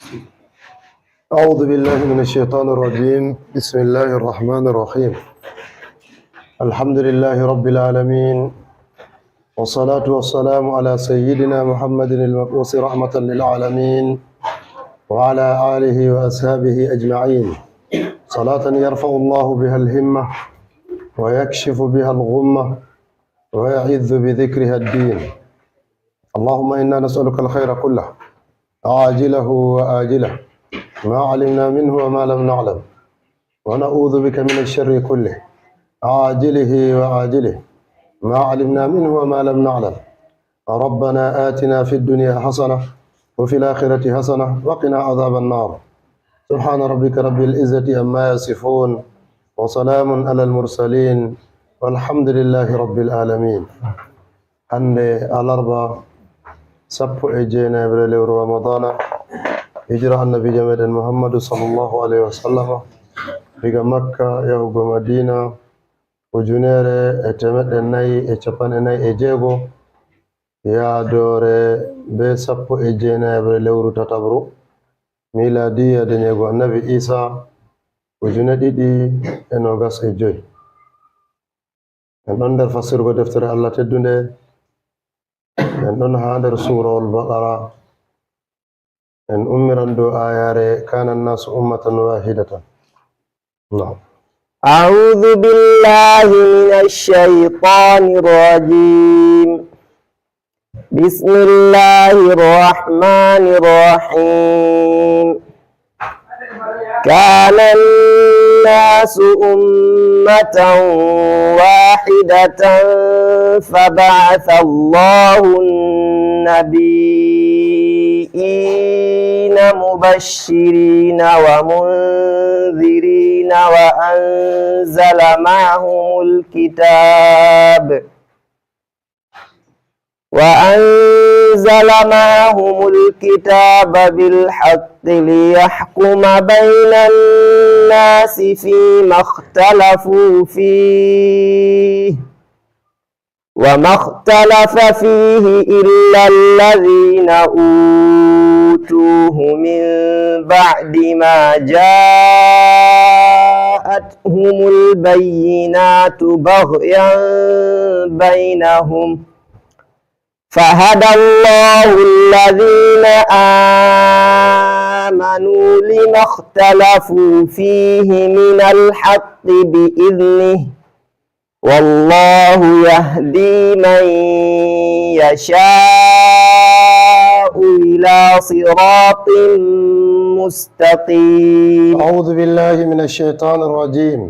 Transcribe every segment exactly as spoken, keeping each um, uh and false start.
أعوذ بالله من الشيطان الرجيم. بسم الله الرحمن الرحيم. الحمد لله رب العالمين. والصلاة والسلام على سيدنا محمد المبعوث رحمة للعالمين وعلى آله وأصحابه أجمعين. صلاة يرفع الله بها الهمة ويكشف بها الغمة ويعز بذكرها الدين. اللهم إنا نسألك الخير كله عاجله وآجله ما علمنا منه وما لم نعلم ونعوذ بك من الشر كله عاجله وآجله ما علمنا منه وما لم نعلم. ربنا آتنا في الدنيا حسنة وفي الآخرة حسنة وقنا عذاب النار. سبحان ربك رب العزة عما يصفون وسلام على المرسلين والحمد لله رب العالمين. Hannde alarba sappo e jeenayeɓre lewru Ramadana, hijira annabiijo meɗen Muhammadu sallallahu alayhi wa sallama, diga Makka yahugo Madina, ujunere e temeɗɗe nayi e capanɗe nayi e jeego, yaadoore be sappo e jeenayeɓre lewru tataɓru, miladiya denyego annabi Isa, ujune ɗiɗi e nogas e joy. En ɗon nder fasirgo deftere Allah teddunde. En ɗon haa nder Suurawol Baqara. En ummiran dow aayaare, "Kana nnasu ummatan wahidatan." Naam. أعوذ بالله من الشيطان الرجيم. بسم الله الرحمن الرحيم. كان الناس أمة واحدة فبعث الله النبيين مبشرين ومنذرين وأنزل معهم الكتاب وأنزل معهم الكتاب بالحق ليحكم بين الناس فيما اختلفوا فيه وما اختلف فيه إلا الذين أوتوه من بعد ما جاءتهم البينات بغيا بينهم فهدى الله الذين آمنوا لما اختلفوا فيه من الحق بإذنه والله يهدي من يشاء إلى صراط مستقيم. أعوذ بالله من الشيطان الرجيم.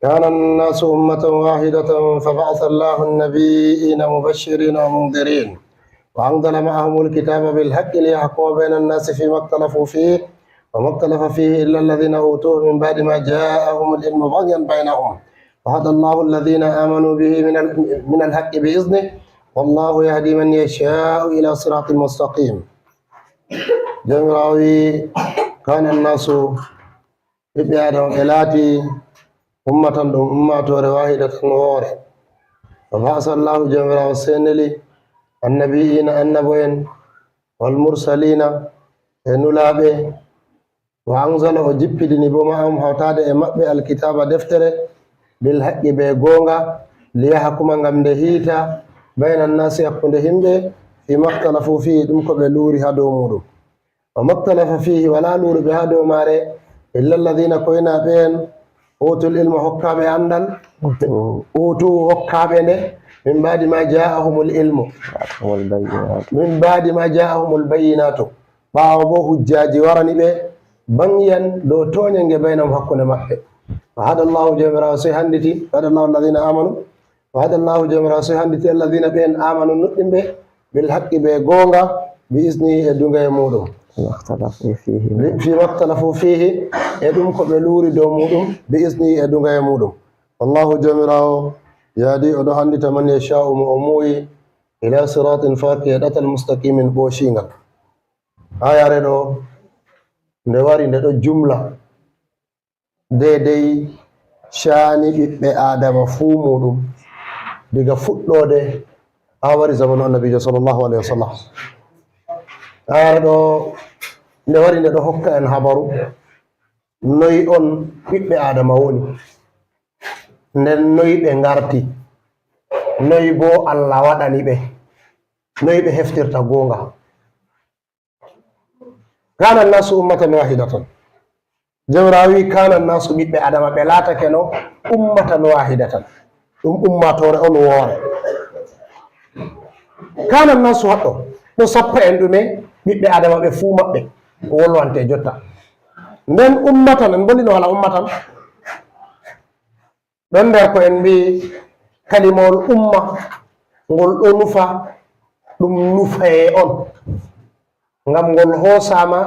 كان الناس أمة واحدة فبعث الله النبيين مبشرين ومنذرين وأنزل معهم الكتاب بالحق ليحكم بين الناس فيما اختلفوا فيه وما اختلف فيه إلا الذين أوتوه من بعد ما جاءهم العلم بغيا بينهم وهدى الله الذين آمنوا به من ال-، من الحق بإذنه والله يهدي من يشاء إلى صراط مستقيم. Jawmiraawo wi'i, "Kana nnasu", ɓiɓɓe Aadama ɓe laati, "ummatan", ɗum ummaatoore, "waahidatan", woore. Wa ba'asa Allahu, Jawmiraawo seeneli, "annabiyiina", annabo'en, "wal mursaliina", e nulaaɓe, "wa anzala", o jippidini boo, "ma'ahum", hawtaade e maɓɓe, "alkitaaba", deftere, "bil haqqi", bee goonga, "liyahkuma", ngam nde hiita, "bayna nnaasi", hakkunde yimɓe, "fiima ikhtalafu fiihi", ɗum ko ɓe luuri haa dow muuɗum. "Wa maktalafa fiihi", walaa luuruɓe haa dow maare, "illa alladhiina", koynaa ɓeen, "uutul ilma", hokkaaɓe anndal, "uutuuhu", hokkaaɓe nde, "min ba'di ma jaa'ahumul ilmu", "min ba'di ma jaa'ahumul bayyinaatu", ɓaawo boo hujjaaji warani ɓe, "baghyan", dow tooɲannge, "baynahum", hakkunde maɓɓe. "Fa hadallahu", Jawmiraawo sey hannditi, "fa hadallahu alladhiina aamanu", "Wa hadallahu", Jawmiraawo sey hannditi, "alladhiina", ɓeen, "aamanu", nuɗɗinɓe, "bil haqqi", bee goonga, "bi iznihi", e duŋaye muuɗum. "Fiima ikhtalafu fiihi", e ɗum ko ɓe luuri dow muuɗum, "bi iznihi", e duŋaye muuɗum. "Wallahu", Jawmiraawo, "yahdi", o ɗon hanndita, "man yashaa'u", mo o muuyi, "ila siraatin", faaki e ɗatal, "mustaqiimin", ɓoociiŋgal. Aayaare ɗo, nde wari, nde ɗo jumla. Deydey caani ɓiɓɓe Aadama fuu muuɗum, diga fuɗɗoode haa wari zamanu Annabiijo, sallallahu alayhi wa sallam. Aayaare ɗo Nde wari nde ɗo hokka en habaru, noy on ɓiɓɓe Aadama woni, nden noy ɓe ngarti, noy boo Allah waɗani ɓe, noy ɓe heftirta goonga. Kana nnasu ummatan wahidatan. Jawmiraawo wi'i, kana nnasu, ɓiɓɓe Aadama ɓe laatake no ummatan wahidatan. Ɗum ummaatoore on woore. Kana nnasu haɗɗo, ɗo sappa en ɗume ɓiɓɓe Aadama ɓe fuu maɓɓe, ko wolwante jotta. Nden ummatan, en bolino haala ummatan. Ɗon nder ko en mbi'i kalimawol umma, ngol ɗo nufa ɗum nufayee on. Ngam ngol hoosaama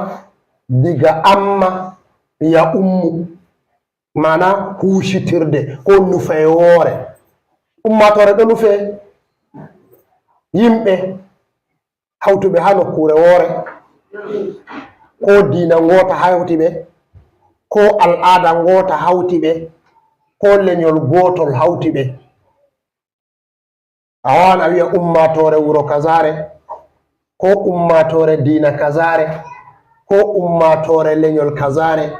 diga amma ya ummu, maana huucitirde ko nufayee woore. Ummaatoore ɗo nufe yimɓe hawtuɓe haa nokkuure woore, ko diina ngoota hawti ɓe, ko al'aada ngoota hawti ɓe, ko lenyol gootol hawti ɓe. A waawan a wi'a ummaatoore wuro kazaare, ko ummaatoore diina kazaare, ko ummaatoore lenyol kazaare,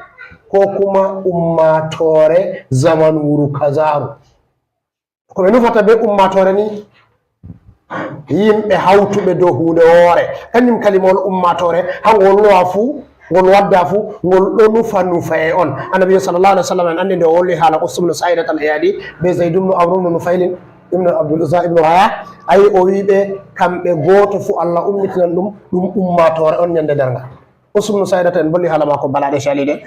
ko kuma ummaatoore zamanuuru kazaaru. Ko ɓe nufata bee ummaatoore ni, yimɓe hawtuɓe dow huunde woore. Kanjum kalimawol ummaatoore, haa ngol lowa fuu, ngol wadda fuu, ngol ɗo nufa nufayee on. Annabi sallallahu alaihi wasallam, en anndi nde o wolwi haala Qussu ibn Sa'idat al-Iyadi bee Zayd ibn Amr ibn Nufaylin ibn Abdul Uzza ibn Rayah. Ayi, o wi'i ɓe, kamɓe gooto fuu Allah ummitinan ɗum, ɗum ummaatoore on nyande darngal. Qussu ibn Sa'idat, en bolli haala maako balaaɗe caliiɗe.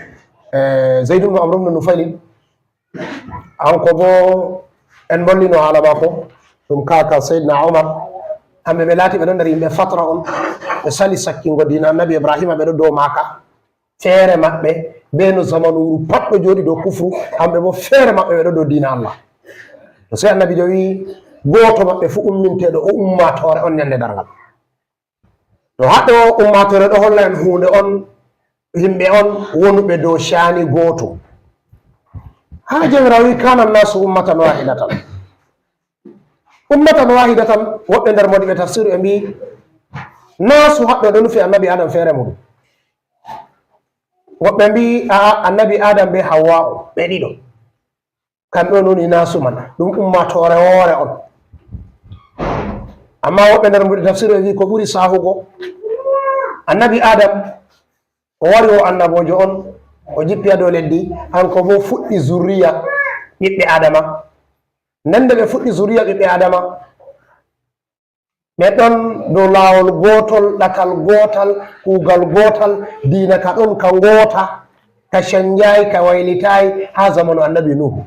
Eh, Zayd ibn Amr ibn Nufaylin, hanko boo, en bollino haala maako, ɗum kaaka Seydina Umar. Kamɓe ɓe laati ɓe ɗon nder yimɓe fatra on, ɓe sali sakkingo diina Annabi Ibrahima, ɓe ɗo dow maaka. Feere maɓɓe, bee no zamanuuru pat ɗo jooɗi dow kufru, kamɓe boo feere maɓɓe ɓe ɗo dow diina Allah. To sey Annabiijo wi'i, gooto maɓɓe fuu umminteeɗo o ummaatoore on nyande darngal. To haɗɗo ummaatoore ɗo holla en huunde on, yimɓe on wonuɓe dow caani gooto. Haa Jawmiraawo wi'i, kana nnasu ummatan wahidatan. Ummatan wahidatan, woɓɓe nder moodiɓɓe tafsiru ɓe mbi'i, nnasu haɗɗo ɗo nufi Annabi Adam feere mum. Woɓɓe mbi'i, a'a, Annabi Adam bee Hawwa'u, ɓe ɗiɗo. Kamɓe on woni nnasu man, ɗum ummaatoore woore on. Ammaa woɓɓe nder mbuuɗi tafsir ɓe mbi'i ko ɓuri sahugo, Annabi Adam, o wari o annaboojo on, o jippi haa dow leddi, hanko boo fuɗɗi zurriya ɓiɓɓe Adama. Nden nde ɓe fuɗɗi zurriya ɓiɓɓe Adama, ɓe ɗon dow laawol gootol, ɗatal gootal, kuugal gootal, diina ka ɗon ka ngoota, ka canjaay, ka waylitaay haa zamanu Annabi Nuhu.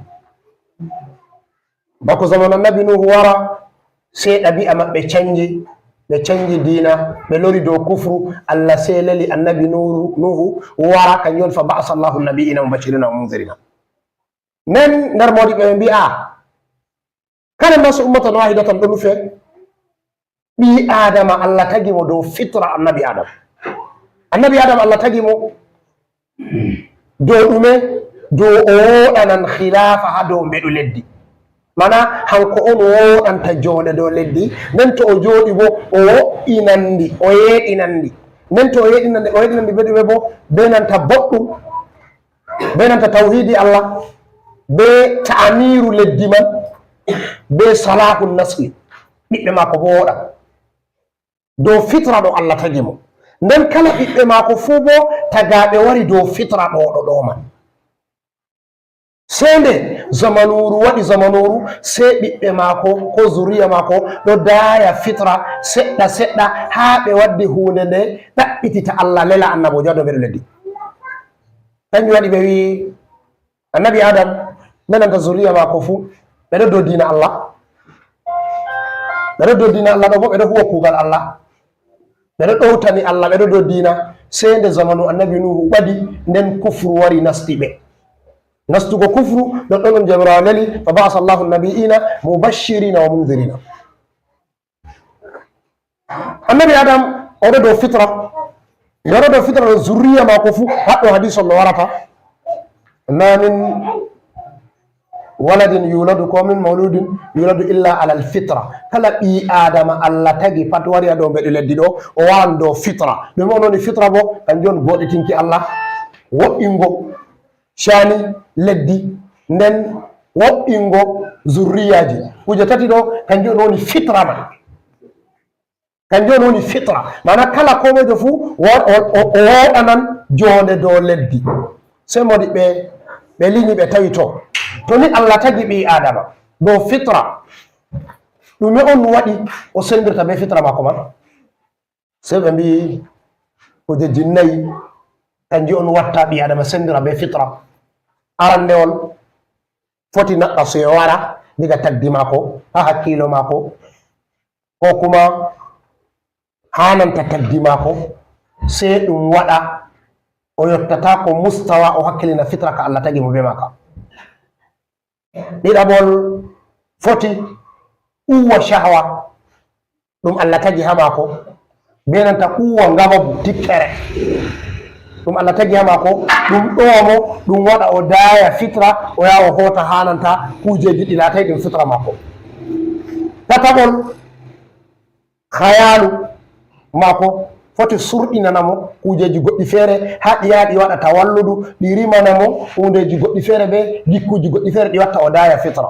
Bako zamanu Annabi Nuhu wara, sey ɗabi'a maɓɓe canji, ɓe canji diina, ɓe lori dow kufru, Allah sey leli Annabi Nuhu, Nuhu wara, kanjum on fa ba'asa Allahu nabiyina mubashirina wa munzirina. Nden nder moodiɓɓe ɓe mbi'a, kana nnasu ummatan wahidatan ɗo nufe ɓii Aadama, Allah tagi mo dow fitra Annabi Adam. Annabi Adam, Allah tagi mo dow ɗume? Dow o woɗanan khilaafa haa dow mbeɗu leddi. Mana, hanko on woɗanta joonde dow leddi, nden to o jooɗi bo, o wo'inan ndi, o yeeɗinan ndi. Nden to o yeeɗinan ndi, o yeeɗinan ndi be ɗume bo? Be nanta boɗɗum, be nanta tawhiidi Allah, be ta'amiiru leddi man, be salaahu nasli. Ɓiɓɓe maako bo woɗa. Dow fitra ɗo Allah tagi mo. Nden kala ɓiɓɓe maako fuu bo tagaaɓe wari dow fitra ɗo, ɗo, ɗo man. Sey nde zamanuuru waɗi zamanuuru, sey ɓiɓɓe maako ko zuriya maako ɗo daaya fitra seɗɗa seɗɗa, haa ɓe waddi huunde nde ɗaɓɓitita Allah lela annaboojo haa dow mbeɗu leddi. Kanjum waɗi ɓe wi'i, Annabi Adam, be nanta zuriya maako fuu, ɓe ɗo dow diina Allah. Ɓe ɗo dow diina Allah ɗo bo, ɓe ɗo huwa kuugal Allah. Ɓe ɗo ɗowtani Allah, ɓe ɗo dow diina. Sey nde zamanu Annabi Nuhu ɓadi, nden kufru wari nasti ɓe. Nastugo kufru, ɗon ɗon on Jawmiraawo leli, fa ba'asa Allahu nabiyina mubashirina wa munzirina. Annabi Adam, o ɗo dow fitra. Nde o ɗo dow fitra ɗo, zurriya maako fuu, haɗɗo hadiis on no warata. Ma min waladin yuladu ko min mawludin yuladu illa alal fitra. Kala ɓii Aadama Allah tagi pat wari a dow mbeɗu leddi ɗo, o waran dow fitra. Ɗume on woni fitra bo? Kanjum on goɗitinki Allah, woɗɗingo cani leddi, nden woɗɗingo zurriyaji. Kuje tati ɗo, kanjum on woni fitra man. Kanjum on woni fitra. Mana kala komojo fu wo-, o, o, o woɗanan jonde dow leddi. Sey modi ɓe, ɓe liñi ɓe tawi to. To ni Allah tagi ɓii Aadama dow fitra, ɗume on waɗi o sendirta be fitra mako man? Sey ɓe mbi'i kujeji nayi, kanjum on watta ɓii Aadama sendira be fitra. Arandewol, foti naqqasu e wara diga tagdi mako ha hakkilo mako, ko kuma hananta tagdi mako, sey ɗum waɗa o yottata ko mustawa o hakkilina fitra ka Allah tagi mo be maka. Ɗiɗaɓol, foti uwa shahwa, ɗum Allah tagi ha mako, be nanta uwa ngababu tikkere. Ɗum Allah tagi ha mako, ɗum ɗowa mo, ɗum waɗa o daya fitra, o yaha o hota hananta kujeji ɗi latai ɗum fitra mako. Tataɓol, khayalu mako foti surɗinana mo kujeji goɗɗi feere, ha ɗi yaha ɗi waɗa tawalludu, ɗi rimana mo hundeji goɗɗi feere be gikkuji goɗɗi feere ɗi watta o daya fitra.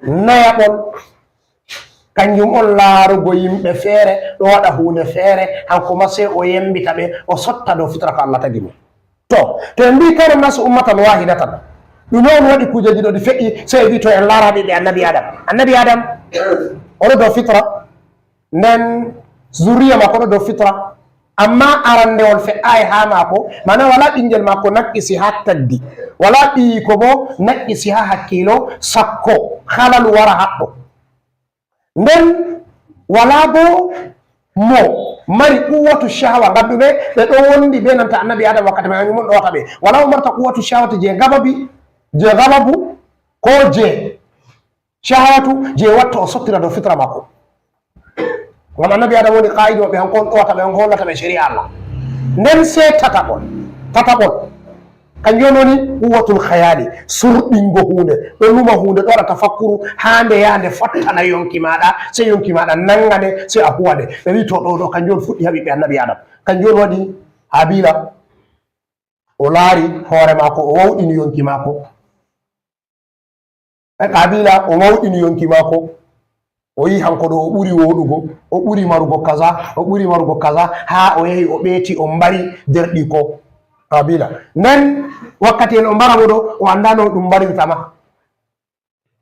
Nayaɓol, kanjum on laarugo yimɓe feere ɗo waɗa huunde feere, hanko ma sey o yembita ɓe, o sotta dow fitra ko Allah tagi mo. To, to en mbii kana nasu ummatan wahidatan, ɗume on waɗi kuujeeji ɗo ɗi feƴƴi, sey en mbii to en laara ɓiɓɓe annabi Adam. Annabi Adam, oɗo dow fitra, nden zurriya maako ɗo dow fitra, amma arandewol fe'aay haa maako, mana wala ɓingel maako naqqisi haa tagdi, wala ɓiyiiko bo naqqisi haa hakkiilo, sakko halalu wara haɗɗo. Nden wala bo mo mari quwwatu shahwa, ngam ɗume? Ɓe ɗo wondi be nanta annabi Adam wakkati mai, hanyum on ɗo wata ɓe. Wala mo marta quwwatu shahwati je gababi, je gababu, ko je shahwatu, je watta o sottira dow fitra maako. Ngam annabi Adam woni qa'ido maɓɓe, hanko on ɗowata ɓe, hanko hollata ɓe shari'a Allah. Nden sey tataɓol, tataɓol, kanjum woni quwwatul khayali, surɗingo hunde, ɗo numa hunde, ɗo waɗa tafakkuru haa nde yaha nde fottana yonki maaɗa, sey yonki maaɗa nanga nde, sey a huwa nde. Ɓe wi'i to ɗo, ɗo, kanjum on fuɗɗi haa ɓiɓɓe annabi Adam. Kanjum on waɗi Habila, o laari hoore maako, o wawɗini yonki maako. E Qabila, o mawɗini yonki maako. O yi'i hanko ɗo o ɓuri wooɗugo, o ɓuri marugo kaza, o ɓuri marugo kaza, haa o yahi o ɓeeti o mbari derɗiiko Qabila. Nden wakkati en o mbara mo ɗo, o anndaano ɗum mbarirta ma.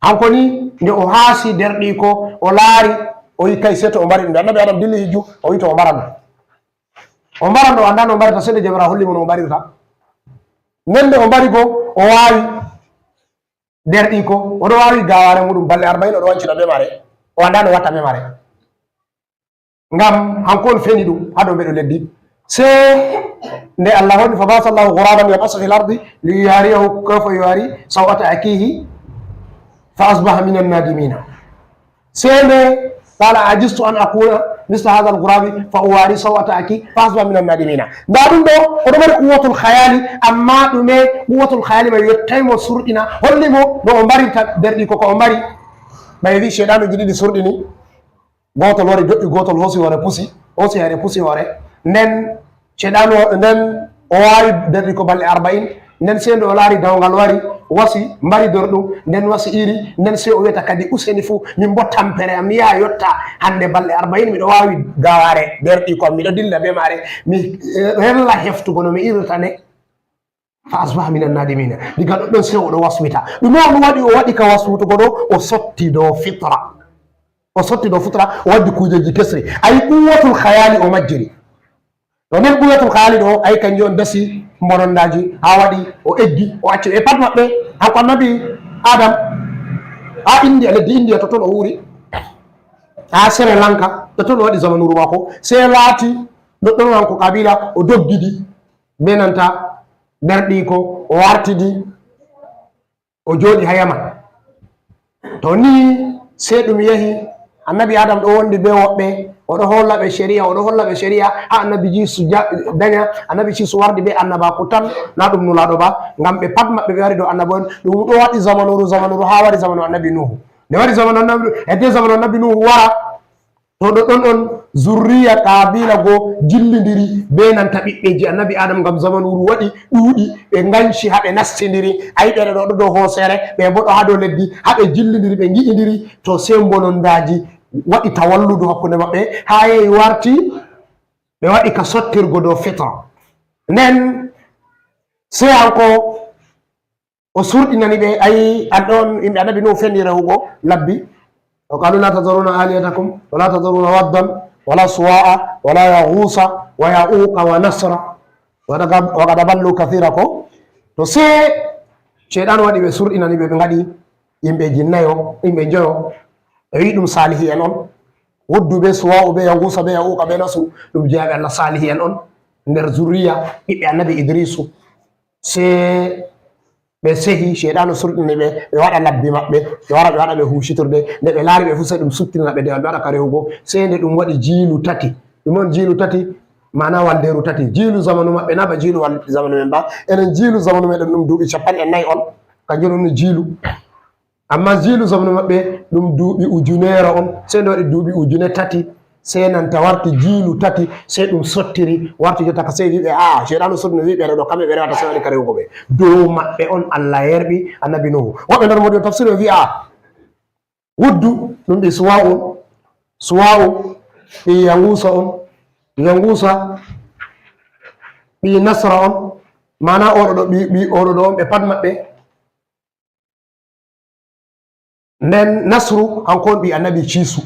Hanko ni, nde o haasi derɗiiko, o laari, o yi'i kay sey to o mbari ɗum. Nde annabi Adam dilli hijju, o wi'i to o mbaran ɗum. O mbaran ɗo, o anndaano o mbarirta, sey nde Jawmiraawo holli mo no o mbarirta. Nden nde o mbari go, o waawi. Derɗiiko, o ɗo waawi gawaare muɗum balɗe arba'in, o ɗo wancina be maare, o anndaa no watta be maare. Ngam hanko on feni ɗum haa dow mbeɗu leddi. Sey nde Allah woni, "Fa ba'atha Allahu ghuraban yab'athu fil ardi li yuriyahu kayfa yuwari saw'ata akhihi fa asbaha minan nadimina." Sey nde, "Qala ajistu an akuna misla hadha al-ghurabi fa uwari saw'ata akhi fa asbaha minan nadimina." Nda ɗum ɗo, oɗo mari quwwatul khayali, amma ɗume quwwatul khayali mai yottay mo surɗina, holli mo no o mbarirta derɗiiko ko o mbari. Ɓay wi shayɗanuji ɗiɗi surɗini, gootol wari do'i, gootol hoosi hoore pusi, hoosi hoore pusi hoore. Nden Ceyɗaanu o, nden o waawi derɗiiko balɗe arba'in, nden sey nde o laari dawngal wari, wasi, mbari dorɗum, nden wasi iri, nden sey o wi'ata kadi, "Useni fuu, min bo tampere am, mi yaha yotta hande balɗe arba'in, miɗo waawi gawaare derɗiiko am, miɗo dilla be maare, mi, eh, rella heftugo no mi irirta nde." Fa asbaha minan nadimina. Diga ɗoɗɗon sey o ɗo waswita. Ɗume on waɗi, o waɗi ka waswutugo ɗo? O sotti dow fitra. O sotti dow fitra, o waddi kuujeji kesri. Ayi, quwwatul khayali o majjiri. To nden ɓuretul haali ɗo, ay kanjum on dasi mbonondaaji, haa waɗi o eggi, o acci ɓe pat maɓɓe. Hanko annabi Adam, haa India, leddi India, totton o wuuri. Haa Sri Lanka, totton o waɗi zamanuuru maako. Sey laati, ɗoɗɗon hanko Qabila, o doggidi, be nanta derɗiiko, o wartidi. O jooɗi haa Yaman. To ni, sey ɗum yahi, Annabi Adam ɗo wondi be woɓɓe, o ɗo holla ɓe shari'a, o ɗo holla ɓe shari'a, ha annabi Jisu ja-, daña, annabi Jisu wardi be annabaaku tan, na ɗum nulaaɗo ba, ngam ɓe pat maɓɓe ɓe wari dow annabo'en, ɗum ɗo waɗi zamanuru, zamanuru, ha wari zamanu annabi Nuhu. Nde wari zamanu annabi, hedde zamanu annabi Nuhu wara, to ɗoɗɗon on zurriya Qaabila go jillindiri be nanta ɓiɓɓeji annabi Adam, ngam zamanuru waɗi ɗuuɗi, ɓe nganci ha ɓe nastindiri, ayi ɓe ɗo ɗo dow hooseere, ɓe bo ɗo ha dow leddi, ha ɓe jillindiri, ɓe ngi'indiri, to sey mbonondaaji waɗi tawalludu hakkunde maɓɓe, haa yehi warti ɓe waɗi ka sottirgo dow fitra. Nden sey hanko o surɗinani ɓe, ayi, an ɗon yimɓe annabi Nuhu fenni rehugo labbi. O qalu la tazaruna alihatakum, wa la tazaruna waddan, wa la suwa'a, wa la yaghusa, wa ya'uqa, wa nasra. Wa daga-, wa qad adallu kathira ko. To sey shaytan waɗi ɓe surɗinani ɓe, ɓe ngaɗi yimɓeji nayo, yimɓe njoyo. Ɓe wi'i ɗum salihi en on. Wuddu be suwa'u be yaghusa be ya'uqa be nasru, ɗum jeyaɓe Allah salihi en on. Nder zurriya ɓiɓɓe annabi Idrisu. Sey ɓe sehi, shaytanu surɗini ɓe, ɓe waɗa labbi maɓɓe, ɓe wara ɓe waɗa ɓe huucitirde. Nde ɓe laari ɓe fu, sey ɗum suttinana ɓe dewal, ɓe waɗa ka rehugo. Sey nde ɗum waɗi jiilu tati. Ɗum on jiilu tati, maana waldeeru tati. Jiilu zamanu maɓɓe na ba jiilu wal-, zamanu men ba. Enen jiilu zamanu meɗen ɗum duuɓi cappanɗe nayi on. Kanjum ɗum no jiilu. Amma jiilu zamanu maɓɓe ɗum duuɓi ujuneere on. Sey nde waɗi duuɓi ujune tati. Sey nanta warti jiilu tati, sey ɗum sottiri, warti jotta ka sey wi'ɓe, "Aa, shaytanu sotno wi'ɓe ɗo, kamɓe ɓe rewata sey waɗi ka rewugo ɓe." Dow maɓɓe on Allah yerɓi annabi Nuhu. Woɓɓe nder modibo tafsir ɓe wi'a, Wuddu, ɗum ɓii Suwa'u on, Suwa'u ɓii Yangusa on, Yangusa ɓii Nasra on, maana oɗo ɗo ɓii, ɓii oɗo ɗo on, ɓe pat maɓɓe. Nden Nasru, hanko on ɓii annabi Ciisu.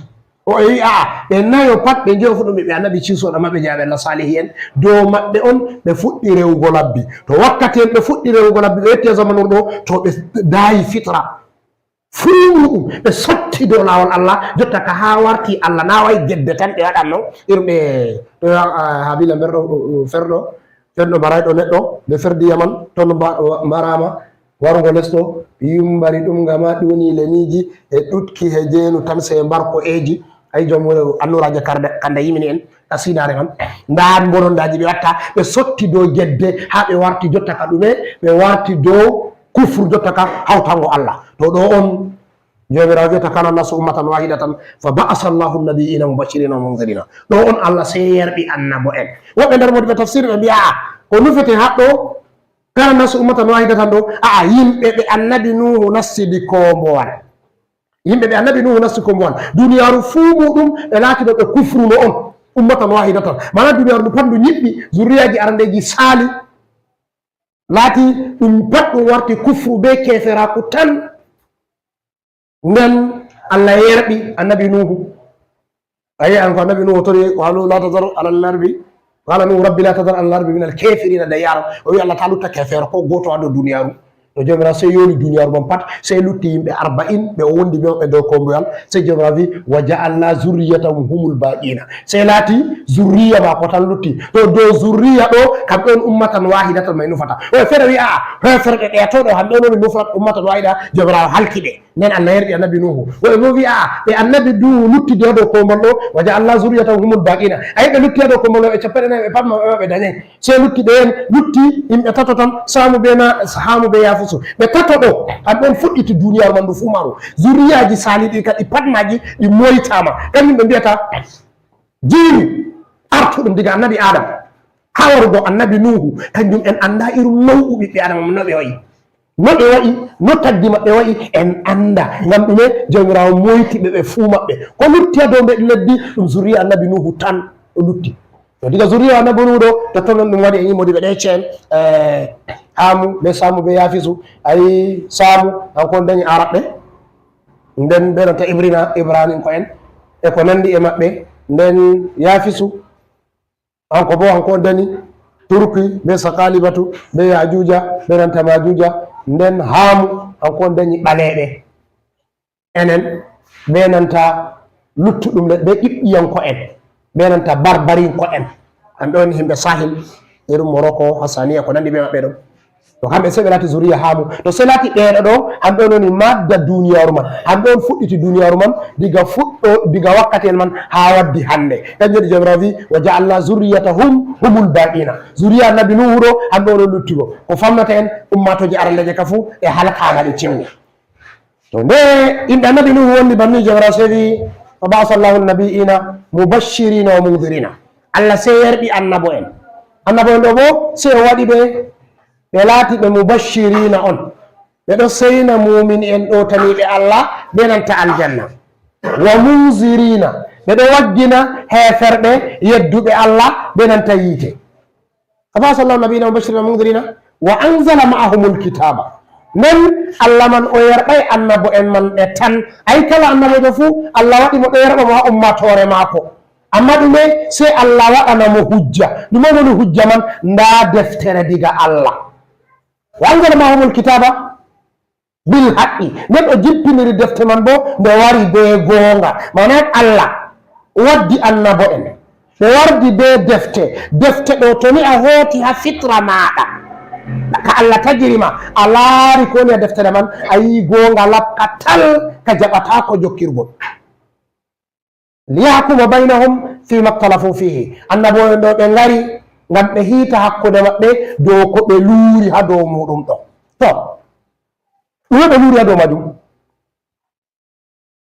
O e wi'a, ɓe nayo pat, ɓe njoyo fu ɗum ɓiɓɓe annabi Ciisu on, amma ɓe jeyaɓe Allah salihi en. Dow maɓɓe on ɓe fuɗɗi rewugo labbi. To wakkati en ɓe fuɗɗi rewugo labbi, ɓe yotti e zamanu ɗo, to ɓe daayi fitra. Fuu muɗum, ɓe sotti dow laawol Allah, jotta ka haa warti Allah na wa'i gedde tan ɓe waɗanno, irum ɓe, to, ah, Habila mberɗo, uh, uh, ferɗo, fenɗo mbarayɗo neɗɗo, nde ferdi Yaman, ton mba-, wa-, mbaraama, warugo les ɗo, yumbari ɗum ngama ɗuni lemiiji, e ɗutki he jeenu tan sey mbarko eeji, ay jom wuro annuraaje karda-, kanda yimini en, ka sinaare man. Ndaa mbonondaaji ɓe watta, ɓe sotti dow gedde, haa ɓe warti jotta ka ɗume, ɓe warti dow kufru jotta ka hawtango Allah. To ɗo on Joomiraawo wi'ata, "Kana nasu ummatan wahidatan, fa ba'asa Allahu nabiyina mubashirina wa munzirina." Ɗo on Allah sey yerɓi annabo en. Woɓɓe nder modiɓɓe tafsir ɓe mbi'a, ko nufete haɗɗo, "Kana nasu ummatan wahidatan" ɗo, a'a, yimɓe ɓe annabi Nuhu nastidi kombowal. Yimɓe ɓe annabi Nuhu nasti kombowal. Duniyaaru fuu muɗum ɓe laati ɗo ɓe kufruno on. Ummatan wahidatan. Maana duniyaaru ndu pat ndu nyiɓɓi, zurriyaaji arandeeji saali. Laati ɗum pat ɗum warti kufru be keeferaaku tan. Nden Allah yerɓi annabi Nuhu. Ayi, an ko annabi Nuhu tori, "Qalu la tazar ala al-ardi." Qala Nuhu, "Rabbi la tazar ala al-ardi min al-kafirina dayyara." O wi Allah ta lutta keefeero ko gooto haa dow duniyaaru. To Joomiraawo sey yooli duniyaaru man pat, sey lutti yimɓe arba'in, ɓe o wondi be maɓɓe dow kombowal. Sey Joomiraawo wi, "Wa ja'alna zurriyatahu humul baqina." Sey laati zurriya maako tan lutti. To dow zurriya ɗo, kamɓe on ummatan wahidatan may nufata. Woɓɓe feere wi, a'a, heeferɓe ɓe to ɗo, kamɓe on woni nufata ummatan wahida, Joomiraawo halki ɓe. Nden Allah yerɓi annabi Nuhu. Woɓɓe bo wi, a'a, ɓe annabi Nuhu lutti de dow kombowal ɗo, "Wa ja'alna zurriyatahu humul baqina." Ayi, ɓe lutti dow kombowal ɗo, ɓe cappanɗe nayi, ɓe pat maɓɓe, ɓe dañay. Sey lutti ɓe en, lutti yimɓe tato tan, Saamu be na-, Haamu be Yaafusu. Ɓe tato ɗo, kamɓe on fuɗɗiti duniyaaru man ndu fuu maaru. Zurriyaaji saaliɗi kadi pat maaji ɗi moytaama. Kanjum ɓe mbi'ata jiilu artuɗum diga annabi Adam haa warugo annabi Nuhu. Kanjum en anndaa irum naw'u ɓiɓɓe Adama no ɓe wa'i. No ɓe wa'i, no tagdi maɓɓe wa'i, en anndaa. Ngam ɗume? Jawmiraawo moyti ɓe, ɓe fuu maɓɓe. Ko lutti haa dow mbeɗu leddi, ɗum zurriya annabi Nuhu tan o lutti. To diga zurriya annabi Nuhu ɗo, totton non ɗum waɗi en yii modiɓɓe ɗe ceen, eh, Haamu be Saamu be Yaafisu. Ayi Saamu, kanko on dañi Aaraɓɓe. Nden ɓe nanta Ibrina, Ibraninko'en. E ko nanndi e maɓɓe. Nden Yaafisu, kanko bo, kanko on dañi Turki be Sakalibatu be Yaajuuja, ɓe nanta Maajuuja. Nden Haamu, kanko on dañi ɓaleeɓe. Enen, be nanta luttuɗum le-, be Qibɗiyanko'en, be nanta Barbarinko'en. Kamɓe woni yimɓe Sahil, irin Moroko, Hassaniya, ko nanndi be maɓɓe ɗon. To kamɓe sey ɓe laati zuriya haa mum. To sey laati ɓeeɗo ɗo, hamɓe on woni madda duniyaaru man. Hamɓe on fuɗɗiti duniyaaru man diga fuɗɗo, diga wakkati en man haa waddi hannde. Kanjum waɗi Jawmiraawo wi, "Wa ja'alna zurriyatahum humul baaqina." Zuriya Annabi Nuuhu ɗo, hamɓe on luttuɓe. Ko famnata en ummaatooje arandeeje ka fuu e halkaama ɗe timmi. To nde inɗe Annabi Nuuhu wonni banni Jawmiraawo sey wi, "Fa ba'asa Allahu nabiyina mubashirina wa munzirina." Allah sey yerɓi annabo en. Annabo en ɗo bo sey o waɗi ɓe, ɓe laati ɓe mubashirina on. Ɓe ɗo seyna muumini en ɗowtaniiɓe Allah be nanta aljanna. Wa munzirina, ɓe ɗo waggina heeferɓe yedduɓe Allah be nanta yiite. Fa ba'asa Allahu nabiyina mubashirina wa munzirina wa anzala ma'ahumul kitaba. Nden Allah man o yerɓay annabo en man ɓe tan. Ay kala annabojo fuu Allah waɗi mo ɗo yerɓa mo haa ummaatoore maako. Amma ɗume? Sey Allah waɗana mo hujja. Ɗume woni hujja man? Ndaa deftere diga Allah. Wa anzala ma'ahumul kitaba bil haqqi. Nden o jippiniri defte man bo nde wari be goonga. Maana Allah waddi annabo en. Ɓe wardi be defte. Defte ɗo to ni a hooti haa fitra maaɗa. Ka Allah tagiri ma, a laari ko woni haa deftere man, a yi'i goonga laɓka tal ka jaɓataako jokkirgol. Liyahkuma baynahum fima ikhtalafu fihi. Annabo'en ɗo ɓe ngari ngam ɓe hiita hakkunde maɓɓe dow ko ɓe luuri haa dow muuɗum ɗo. To, ɗume ɓe luuri haa dow maajum?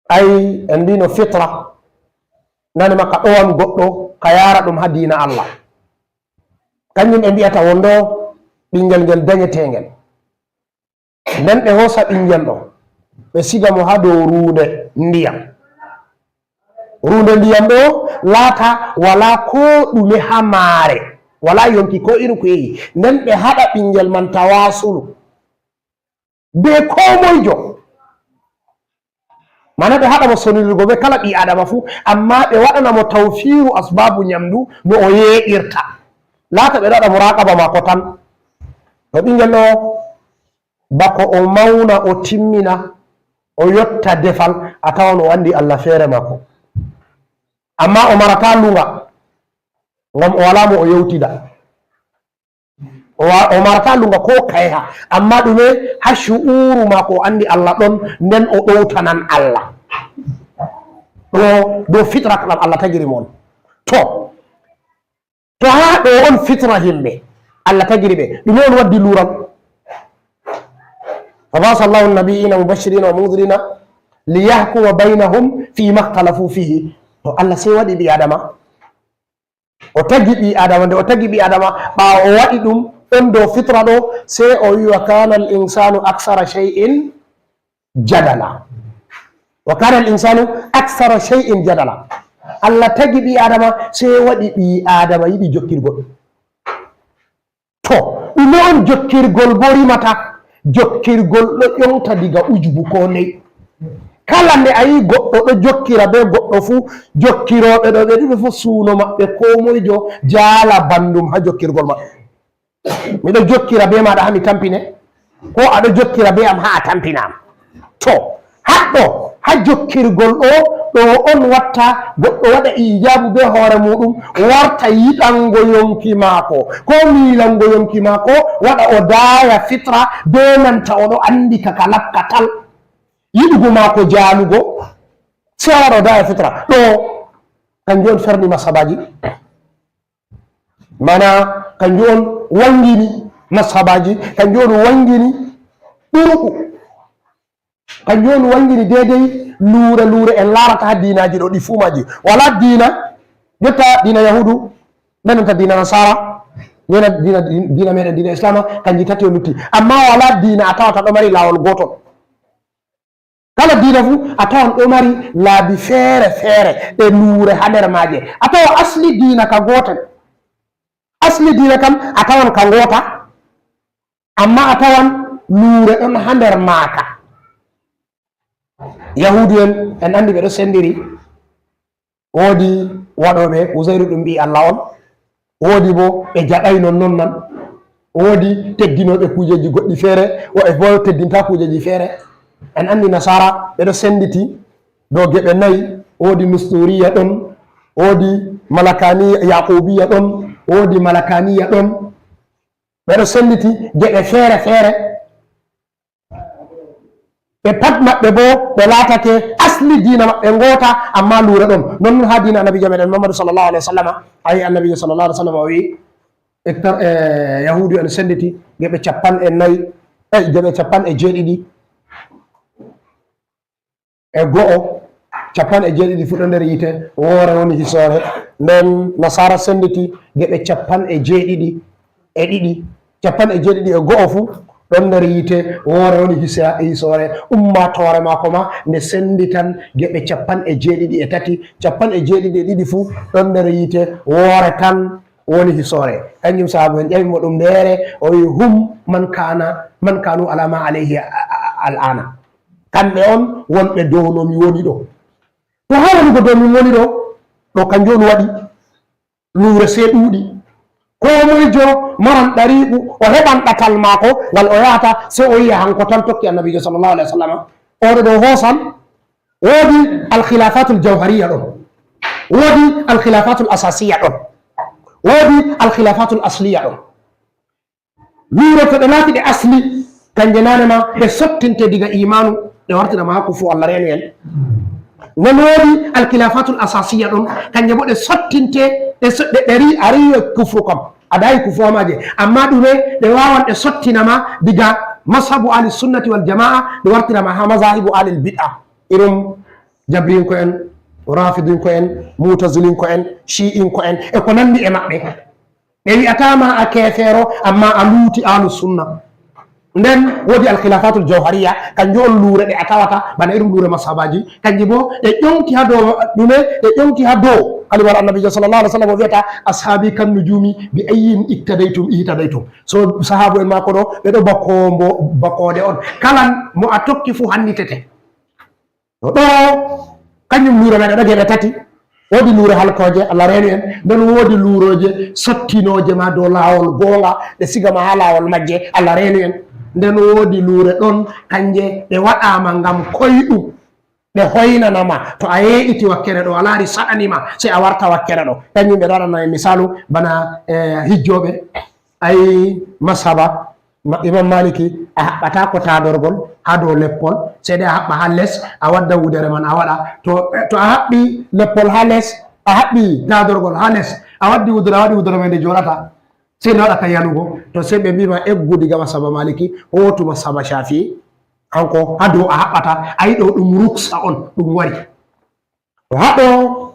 Ay, en mbiino fitra, nane ma ka ɗowan goɗɗo, ka yaara ɗum haa diina Allah. Kanjum ɓe mbi'ata wonɗo ɓinngel ngel danyeteengel. Nden ɓe hoosa ɓinngel ɗo, ɓe siga mo haa dow ruunde ndiyam. Ruunde ndiyam ɗo laata walaa koo ɗume haa maare, walaa yonki koo irin ko yehi. Nden ɓe haɗa ɓinngel man tawaasulu bee koo moyjo. Maana ɓe haɗa mo sonirgo bee kala ɓii Aadama fuu, ammaa ɓe waɗana mo tawfiiru asbaabu nyamdu no o yeeɗirta. Laata ɓe ɗo waɗa muraaqaba maako tan. To ɓinngel ɗo, bako o mawna, o timmina, o yotta defal, a tawan o anndi Allah feere maako. Ammaa o marataa luŋga, ngam o walaa mo o yewtida. O wa-, o marataa luŋga koo kayha, ammaa ɗume haa cu'uru maako o anndi Allah ɗon, nden o ɗowtanan Allah. Ɗo, dow fitra ɗam Allah tagiri mo on. To, To haa ɗo on fitra yimɓe, Allah tagiri ɓe. Ɗume on waddi luural? Fa ba'asa Allahu nabiyina mubashirina wa munzirina liyahkuma baynahum fima ikhtalafu fihi. To Allah sey waɗi ɓii Aadama. O tagi ɓii Aadama, nde o tagi ɓii Aadama, ɓaawo o waɗi ɗum ɗon dow fitra ɗo, sey o wi, "Wa kana al insanu aksara shay'in jadala." Wa kana al insanu aksara shay'in jadala. Allah tagi ɓii Aadama, sey waɗi ɓii Aadama yiɗi jokkirgol. To, ɗume on jokkirgol bo rimata? Jokkirgol ɗo ƴowta diga ujbu ko ney. Kala nde a yi goɗɗo ɗo jokkira be goɗɗo fuu, jokkirooɓe ɗo ɓe ɗiɗo fuu suuno maɓɓe, koo moyjo jaala bandum haa jokkirgol maɓɓe. Miɗo jokkira be maaɗa haa mi tampine, ko aɗo jokkira be am haa a tampina am. To, haɗɗo, haa jokkirgol ɗo, ɗo on watta goɗɗo waɗa iijaabu be hoore muuɗum, warta yiɗango yonki maako, ko miilango yonki maako, waɗa o daaya fitra be nanta o ɗo anndi ka ka laɓka tal. Yiɗugo maako jaalugo, sey waɗa o daaya fitra. Ɗo, kanjum on ferni masabaaji. Mana kanjum on wangini masabaaji, kanjum on wangini ɗuuɗu. Kanjum on wangini deydey luure luure en laarata haa diinaaji ɗo, ɗi fuu maaji. Walaa diina, jotta diina Yahuudu, ɓe nanta diina Nasaara, ɓe nanta diina, diina meɗen, diina Islaama, kanji tati o lutti. Ammaa walaa diina a tawata ɗo mari laawol gootol. Kala diina fuu a tawan ɗo mari laabi feere feere e luure haa nder maaje. A tawa asli diina ka gootel. Asli diina kam a tawan ka ngoota, ammaa a tawan luure ɗon haa nder maaka. Yahuudu'en, en anndi ɓe ɗo senndiri. Woodi waɗooɓe Uzayru ɗum ɓii Allah on, woodi bo ɓe jaɓay non non nan. Woodi teddinooɓe kuujeeji goɗɗi feere, woɓɓe bo teddinta kuujeeji feere. En anndi Nasaara ɓe ɗo sennditi dow geɓe nayi, woodi Nusturiya ɗon, woodi Malakaniya, Yaqubiya ɗon, woodi Malakaniya ɗon. Ɓeɗo senditi geɓe feere feere. Ɓe pat maɓɓe boo, ɓe laatake asli diina maɓɓe ngoota, ammaa luure ɗon. Non nun haa diina Annabiijo meɗen Muhammadu sallallahu alaihi wasallama. Ayi, Annabiijo sallallahu alaihi wasallama o wi'i, iktar-, eh, Yahuudu en senditi geɓe cappanɗe nayi, eh, geɓe cappanɗe jeeɗiɗi e go'o, cappanɗe jeeɗiɗi fu ɗon nder yiite, woore woni hisoore. Nden Nasaara senditi geɓe cappanɗe jeeɗiɗi e ɗiɗi, cappanɗe jeeɗiɗi e go'o fu ɗon nder yiite, woore woni hisa-, hisoore. Ummaatoore maako ma nde senditan geɓe cappanɗe jeeɗiɗi e tati, cappanɗe jeeɗiɗi e ɗiɗi fu ɗon nder yiite, woore tan woni hisoore. Kanjum saabu en ƴami mo ɗum ndeere, o wi'i, "Hum man kana, man kanu ala ma alayhi a-, a-, a-, al'ana." Kamɓe on wonɓe dow no mi woni ɗo. To haa woni ko dow min woni ɗo, ɗo kanjum on waɗi. Luure sey ɗuuɗi. Koo moyjo maran ɗariiku, o heɓan ɗatal maako ngal o yahata, sey o yi'a hanko tan tokki Annabiijo sallallahu alaihi wasallam. Oɗo ɗo hoosan, woodi al-khilafatul jawhariya ɗon, woodi al-khilafatul asasiya ɗon, woodi al-khilafatul asliya ɗon. Luure to ɗe laati ɗe asli, kanje naane ma ɗe sottinte diga imaanu, ɗe wartira ma haa kufru, Allah reenu en. Nden woodi alkilafatul asasiya ɗon, kanje bo ɗe sottinte, ɗe so-, ɗe, ɗe ri-, a riyo kufru kam, a daayi kufru maaje. Amma ɗume ɗe waawan ɗe sottina ma diga mashabu ahli sunnati wal jamaa, ɗe wartira ma haa mazahibu ahli bid'a. Irum jabriinko en, rafidinko en, mutazilinko en, shi'inko en, e ko nandi e maɓɓe. Ɓe wi'ataa ma a keefeero, amma a luuti ahlu sunna. Nden woodi alkhilafatul jawhariya, kanjum on luure ɗe a tawata, bana irin luure mashabaji, kanji bo ɗe ƴonki haa dow ɗume? Ɗe ƴonki haa dow kalimar Annabiijo sallallahu alaihi wasallam o wi'ata, "Ashabi kan nujumi bi ayyin iktadaytum ihtadaytum." So sahaabu en maako ɗo, ɓe ɗo ba koombo, ba koode on. Kala mo a tokki fu hannitete. To ɗo, kanjum luure meɗen ɗo geɓe tati. Woodi luure halkooje, Allah reenu en. Nden woodi luurooje sottinooje ma dow laawol goonga, ɗe siga ma haa laawol majje, Allah reenu en. Nden woodi luure ɗon, kanje ɗe waɗaama ngam koyɗum, ɗe hoynana ma. To a yeeɗiti wakkere ɗo, a laari saɗani ma, sey a warta wakkere ɗo. Kanjum ɓe ɗo waɗana en misaalu bana, eh, hijjooɓe. Ay, masaba ma-, Imam Maliki, a haɓɓataako taadorgol haa dow leppol, sey dai a haɓɓa haa les, a wadda wudere man a waɗa. To, to a haɓɓi leppol haa les, a haɓɓi taadorgol haa les, a waddi wudere, a waɗi wudere man nde jooɗata, sey nde waɗata yanugo. To sey ɓe mbii ma eggu diga masaba Maliki, hootu masaba Shafi'i, hanko haa dow a haɓɓata, a yi ɗo ɗum ruksa on, ɗum wari. To haa ɗo,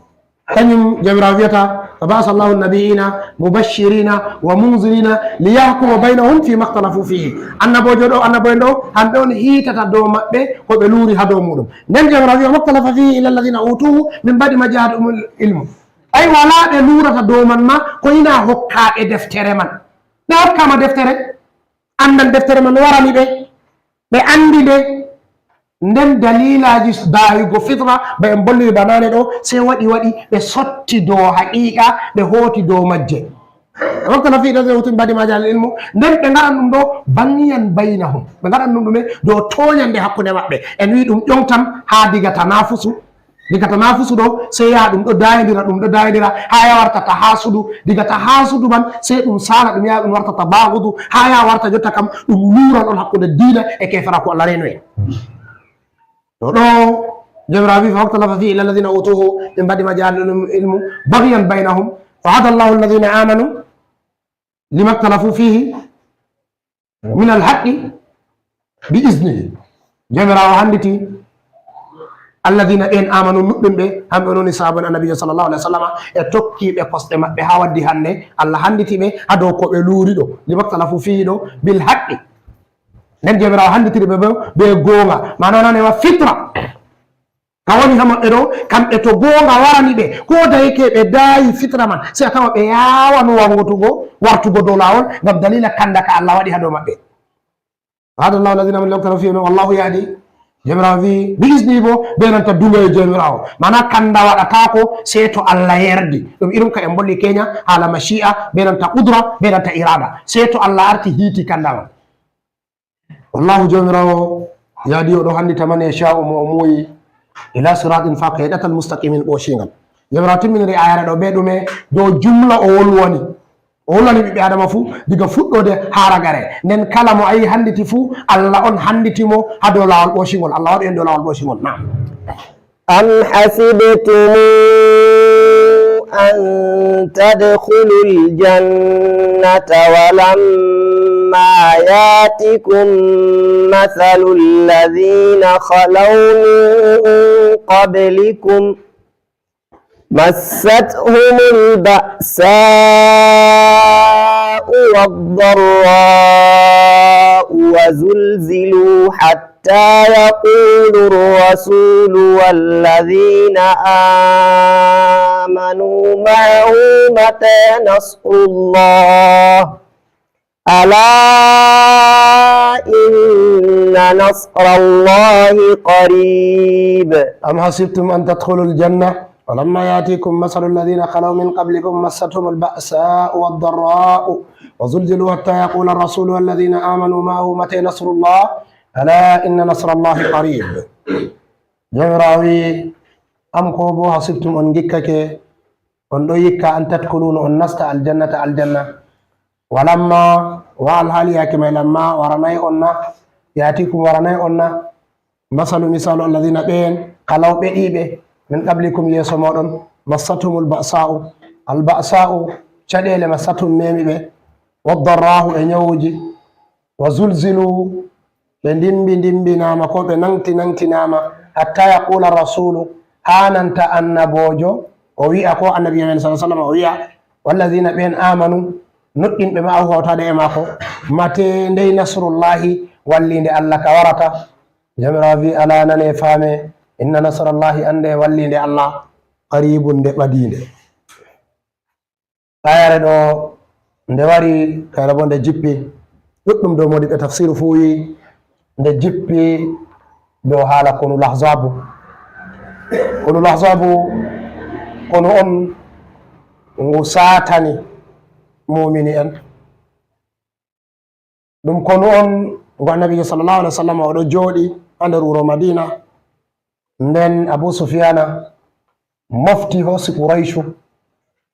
kanjum Jawmiraawo wi'ata, "Fa ba'asa Allahu nabiyina mubashirina wa munzirina liyahkuma bainahum fi maktalafu fihi." Annaboojo ɗo, annabo'en ɗo, hamɓe on hiitata dow maɓɓe ko ɓe luuri haa dow muɗum. Nden Jawmiraawo wi'a, "Maktalafa fihi illa alladhina utuhu min ba'di ma ja'ahumul ilmu." Ay, walaa ɓe luurata dow man ma, ko ina hokkaa ɓe deftere man. Ɓe hokkaama deftere, anndal deftere man warani ɓe. Ɓe anndi nde, nden daliilaaji daayugo fitra, ba en bolliri ba naane ɗo, sey waɗi, waɗi ɓe sotti dow haqiiqa, ɓe hooti dow majje. Waktalafa fihi alladhina utuhu min ba'di ma ja'ahumul ilmu, nden ɓe ngaɗan ɗum ɗo baghyan bainahum. Ɓe ngaɗan ɗum ɗume? Dow tooñannde hakkunde maɓɓe. En wi'i ɗum ƴoŋtan haa diga tanafusu, diga tanafusu ɗo, sey yaha ɗum ɗo daayindira, ɗum ɗo daayindira, haa yaha warta tahasudu. Diga tahasudu man, sey ɗum saala, ɗum yaha ɗum warta tabaghudu, haa yaha warta jotta kam ɗum luural on hakkunde diina e keeferaaku. Allah reenu en. To ɗo, Jawmiraawo wi'i, "Fa maktalafa fihi illa alladhina utuhu min ba'di ma ja'ahumul ilmu baghyan bainahum, fa hada Allahu alladhina amanu lima ikhtalafu fihi min al-haqqi bi iznihi." Jawmiraawo handiti alladhina, ɓen amanu, nuɗɗinɓe, hamɓe woni sahaaba en Annabiijo sallallahu alaihi wasallam, e tokkiiɓe kosɗe maɓɓe haa waddi hannde. Allah handiti ɓe haa dow ko ɓe luuri ɗo, lima ikhtalafu fihi ɗo, bil haqqi. Nden Jawmiraawo handitiri ɓe be, be goonga. Maana nane wa fitra. Ka woni haa maɓɓe ɗo, kamɓe to goonga warani ɓe, ko dayake ɓe daayi fitra man, sey a tawa ɓe yaawano wangotugo, wartugo dow laawol, ngam daliila kanda ka Allah waɗi haa dow maɓɓe. Hada Allahu alladhina amanu lima ikhtalafu fihi, wallahu yahdi. Jawmiraawo wi'i, bi izni bo, be nanta duŋal Jawmiraawo. Maana kanda waɗataako sey to Allah yerdi. Ɗum irin ka en bolli keenya, haala mashi'a, be nanta qudra, be nanta irada. Sey to Allah arti hiiti kanda man. Wallahu Jawmiraawo yahdi, o ɗo handita man yasha'u, mo o muuyi, ila siratin, faa ka ɗatal mustaqimin ɓoociingal. Jawmiraawo timminiri ayare ɗo be ɗume? Dow jumla o wolwani. O hollani ɓiɓɓe Adama fuu, diga fuɗɗoode haa ragare. Nden kala mo a yi'i hannditi fuu, Allah on hannditi mo haa dow laawol ɓoocingol. Allah waɗi en dow laawol ɓoocingol. Naam. أم حسبتم أن تدخلوا الجنة ولما يأتكم مثل الذين خلوا من قبلكم مستهم البأساء والضراء وزلزلوا حتى يقول الرسول والذين آمنوا معه متى نصر الله ألا إن نصر الله قريب. أم حسبتم أن تدخلوا الجنة ولما يأتكم مثل الذين خلوا من قبلكم مستهم البأساء والضراء وزلزلوا حتى يقول الرسول والذين آمنوا معه متى نصر الله ألا إن نصر الله قريب. Jawmiraawo wi'i, am ko bo hasibtum, on ngikkake, on ɗo yikka, an tadkhulu, no on nasta aljannata, aljanna. Walamma, wa alhaali yaake may lamma, waranay on na, yaatikum waranay on na, masalu misaalu alladhina ɓeen, khalaw ɓeɗiiɓe, min qablikum yeeso mooɗon, massathumul ba'sa'u, al ba'sa'u, caɗeele massathum memi ɓe, waddarra'u e nyawuuji, wa zulzilu, ɓe ndimbi ndimbinaama ko ɓe nangti nangtinaama, hatta yaqula rasulu, haa nanta annaboojo, o wi'a ko annabiijo men sallallahu alaihi wasallam o wi'a, walladhina ɓeen amanu, nuɗɗinɓe ma'ahu hawtaade e maako, mate ndey nasrullahi, walliinde Allah ka warata. Jawmiraawo wi'i, ala nane faame, inna nasrallahi, annde walliinde Allah, qaribun nde ɓadiinde. Ayare ɗo nde wari, kayra bo nde jippi, ɗuɗɗum dow modiɓɓe tafsiru fuu wi'i nde jippi dow haala konu lahzabu. Konu lahzabu, konu on ngu saatani mumini en. Ɗum konu on ngu annabiijo sallallahu alaihi wasallam o ɗo jooɗi haa nder wuro Madina. Nden Abu Sufyana mofti hoosi Qurayshu,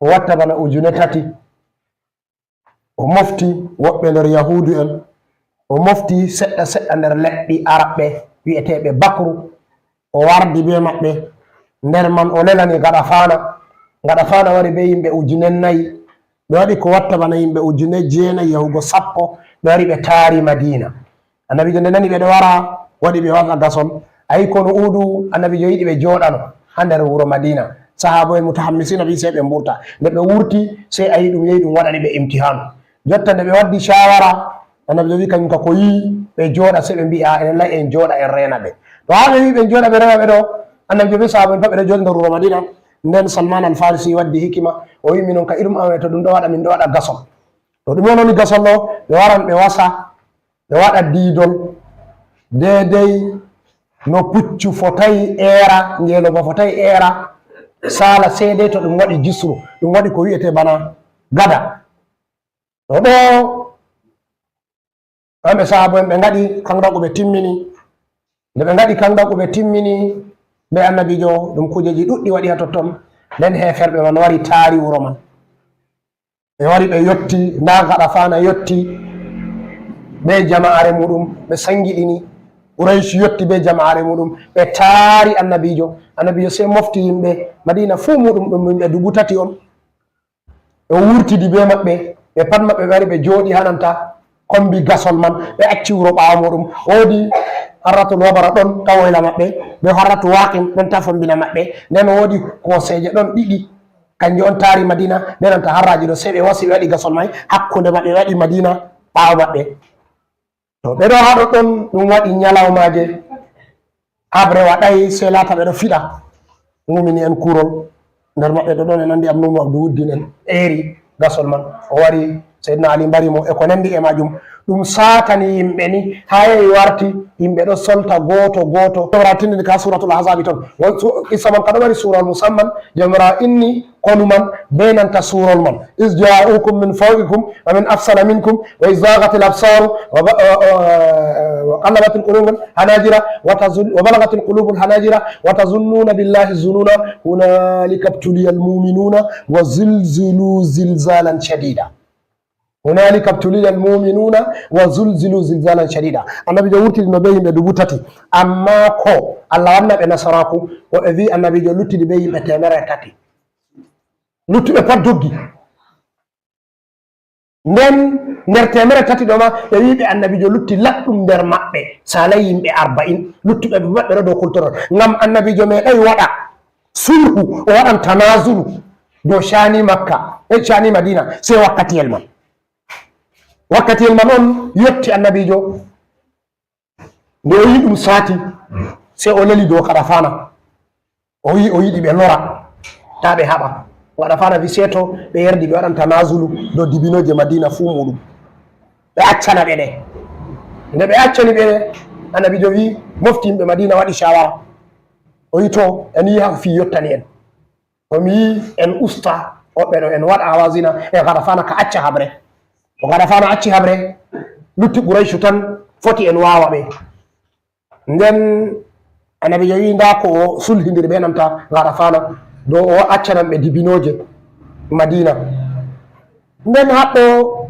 o watta bana ujune tati. O mofti woɓɓe nder Yahuudu en, o mofti seɗɗa seɗɗa nder leɗɗi Arabɓe wi'eteeɓe Bakru, o wardi bee maɓɓe. Nder man o lelani Gaɗafaana. Gaɗafaana wari bee yimɓe ujune nayi. Ɓe waɗi ko watta bana yimɓe ujune jeenayi yahugo sappo. Ɓe wari ɓe taari Madiina. Annabiijo nde nani ɓe ɗo wara, waɗi ɓe wasa gasol. A yi konu Uhudu, annabiijo yiɗi ɓe jooɗano haa nder wuro Madiina. Sahaaba'en mutahammisina ɓe sey ɓe mburta. Nde ɓe wurti, sey a yi ɗum yehi ɗum waɗani ɓe imtihaanu. Jotta nde ɓe waddi shawara, annabiijo wi'i kañum ka ko yi'i ɓe jooɗa, sey ɓe mbi'i, a, enen la'i en jooɗa en reena ɓe. To haa ɓe wi'i ɓe jooɗa ɓe reena ɓe ɗo, annabiijo bee sahaaba'en pat ɓe ɗo jooɗi nder wuro Madiina. Nden Salman Al Farisi waddi hikima, o wi'i, minon ka irum amen to ɗum ɗo waɗa, min ɗo waɗa gasol. To ɗum woni gasol ɗo, ɓe waran ɓe wasa, ɓe waɗa diidol, deedey no puccu fotay eera, ngeelooba fotay eera, saala seedey to ɗum waɗi jisru, ɗum waɗi ko wi'etee bana gada. To ɗo, kamɓe sahaaba'en ɓe ngaɗi kandaku ɓe timmini. Nde ɓe ngaɗi kandaku ɓe timmini, bee annabiijo, ɗum kuujeji ɗuɗɗi waɗi haa totton. Nden heeferɓe man wari taari wuro man. Ɓe wari ɓe yotti, ndaa Gaɗafaana yotti bee jama'aare muuɗum, ɓe saŋngiɗini. Quraysh yotti bee jama'aare muuɗum, ɓe taari annabiijo. Annabiijo sey mofti yimɓe, Madiina fuu muuɗum ɗum yimɓe dubu tati on. Ɓe wurtidi bee maɓɓe, ɓe pat maɓɓe ɓe wari ɓe jooɗi haa nanta kombi gasol man, ɓe acci wuro ɓaawo muuɗum. Woodi Harratul Wabara ɗon ta woyla maɓɓe, bee Harratu Waaqim ɗon ta fombina maɓɓe. Nden woodi kooseeje ɗon ɗiɗi, kanje on taari Madiina, bee nanta harraaji ɗo, sey ɓe wasi ɓe waɗi gasol may hakkunde maɓɓe, ɓe waɗi Madiina ɓaawo maɓɓe. To ɓe ɗo haa ɗoɗɗon, ɗum waɗi nyalawmaaje, haɓre waɗaay, sey laata ɓe ɗo fiɗa. Mumini en kuurol nder maɓɓe ɗoɗɗon, en anndi am Nuuhu Abdu Wuddin en eeri gasol man. O wari, Seydina Ali mbari mo, e ko nanndi e maajum. Ɗum saatani yimɓe ni, haa yahi warti, yimɓe ɗo solta gooto gooto. Tawra tindini ka Suuratul Ahzaabi ton. Won su-, qissa man ka ɗo mari suurawol musamman, Jawmiraawo inni konu man bee nanta suurol man. Iz jaa'ukum min fawqikum wa min asfala minkum wa iz zaaghatil absaaru wa ba-, wa, wa, wa qallabatil quluubul hanaajira wa tazun-, wa balagatil quluubul hanaajira wa tazunnuuna billaahi zunuuna hunaalika btuliyal mu'minuuna wa zulzilu zilzaalan shadiida. Hunalika btuliya almuminuna wa zulzilu zilzalan shadida. Annabiijo wurtidi no be yimɓe dubu tati. Amma ko Allah wanna ɓe nasaraku, ko ɓe wi annabiijo luttidi be yimɓe temerre tati. Luttuɓe pat doggi. Nden nder temerre tati ɗo ma, ɓe wi ɓe annabiijo lutti laɗɗum nder maɓɓe, salay yimɓe arba'in. Luttuɓe maɓɓe ɗo dow kultorol. Ngam annabiijo meeɗay waɗa sulhu, o waɗan tanazulu dow shani Makka, e shani Madina, sey wakkatiyel man. Wakkatiyel man on yotti annabiijo. Nde o yi ɗum saati, sey o leli dow Gaɗafaana. O yi o yiɗi ɓe lora, taa ɓe haɓa. Gaɗafaana wi sey to ɓe yerdi ɓe waɗan tanazulu dow dibinooje Madina fuu muuɗum. Ɓe accana ɓe ɗe. Nde ɓe accani ɓe ɗe, annabiijo wi, mofti yimɓe Madina, waɗi shawara. O yi to, en yi haa fii yottani en. To mi yi en usta woɓɓe ɗo, en waɗa Hawazina e Gaɗafaana ka acca haɓre. To Gaɗafaana acci haɓre, lutti Quraycu tan foti en waawa ɓe. Nden annabiijo wi ndaa ko o sulhindiri ɓe nanta Gaɗafaana, dow o accanan ɓe dibinooje Madina. Nden haɗɗo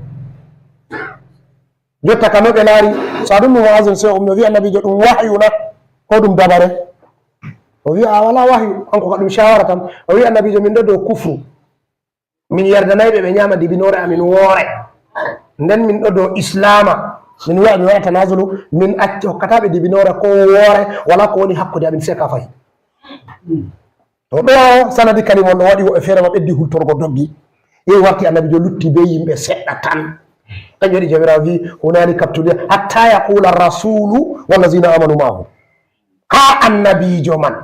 jotta ka no ɓe laari, Sa'd ibn Mu'adh sey o ummi o wi annabiijo ɗum wahyu na, ko ɗum dabare? O wi a walaa wahyu, kanko ka ɗum shawara tan. O wi annabiijo min ɗo dow kufru. Min yerdanay ɓe ɓe nyaama dibinoore amin woore. Nden min ɗo dow islaama. Min wi'a mi waɗa tanazulu, min acca hokkataa ɓe dibinoore ko woore, walaa ko woni hakkunde amin sey ka fahi. To ɗo sanadi kalimol no waɗi woɓɓe feere ma ɓeddi hultorgo doggi. Yehi warti annabiijo lutti be yimɓe seɗɗa tan. Kanjum waɗi Jawmiraawo wi, hunalika btuliya hatta yaqula rasulu wallazina amanu ma'ahu. Haa annabiijo man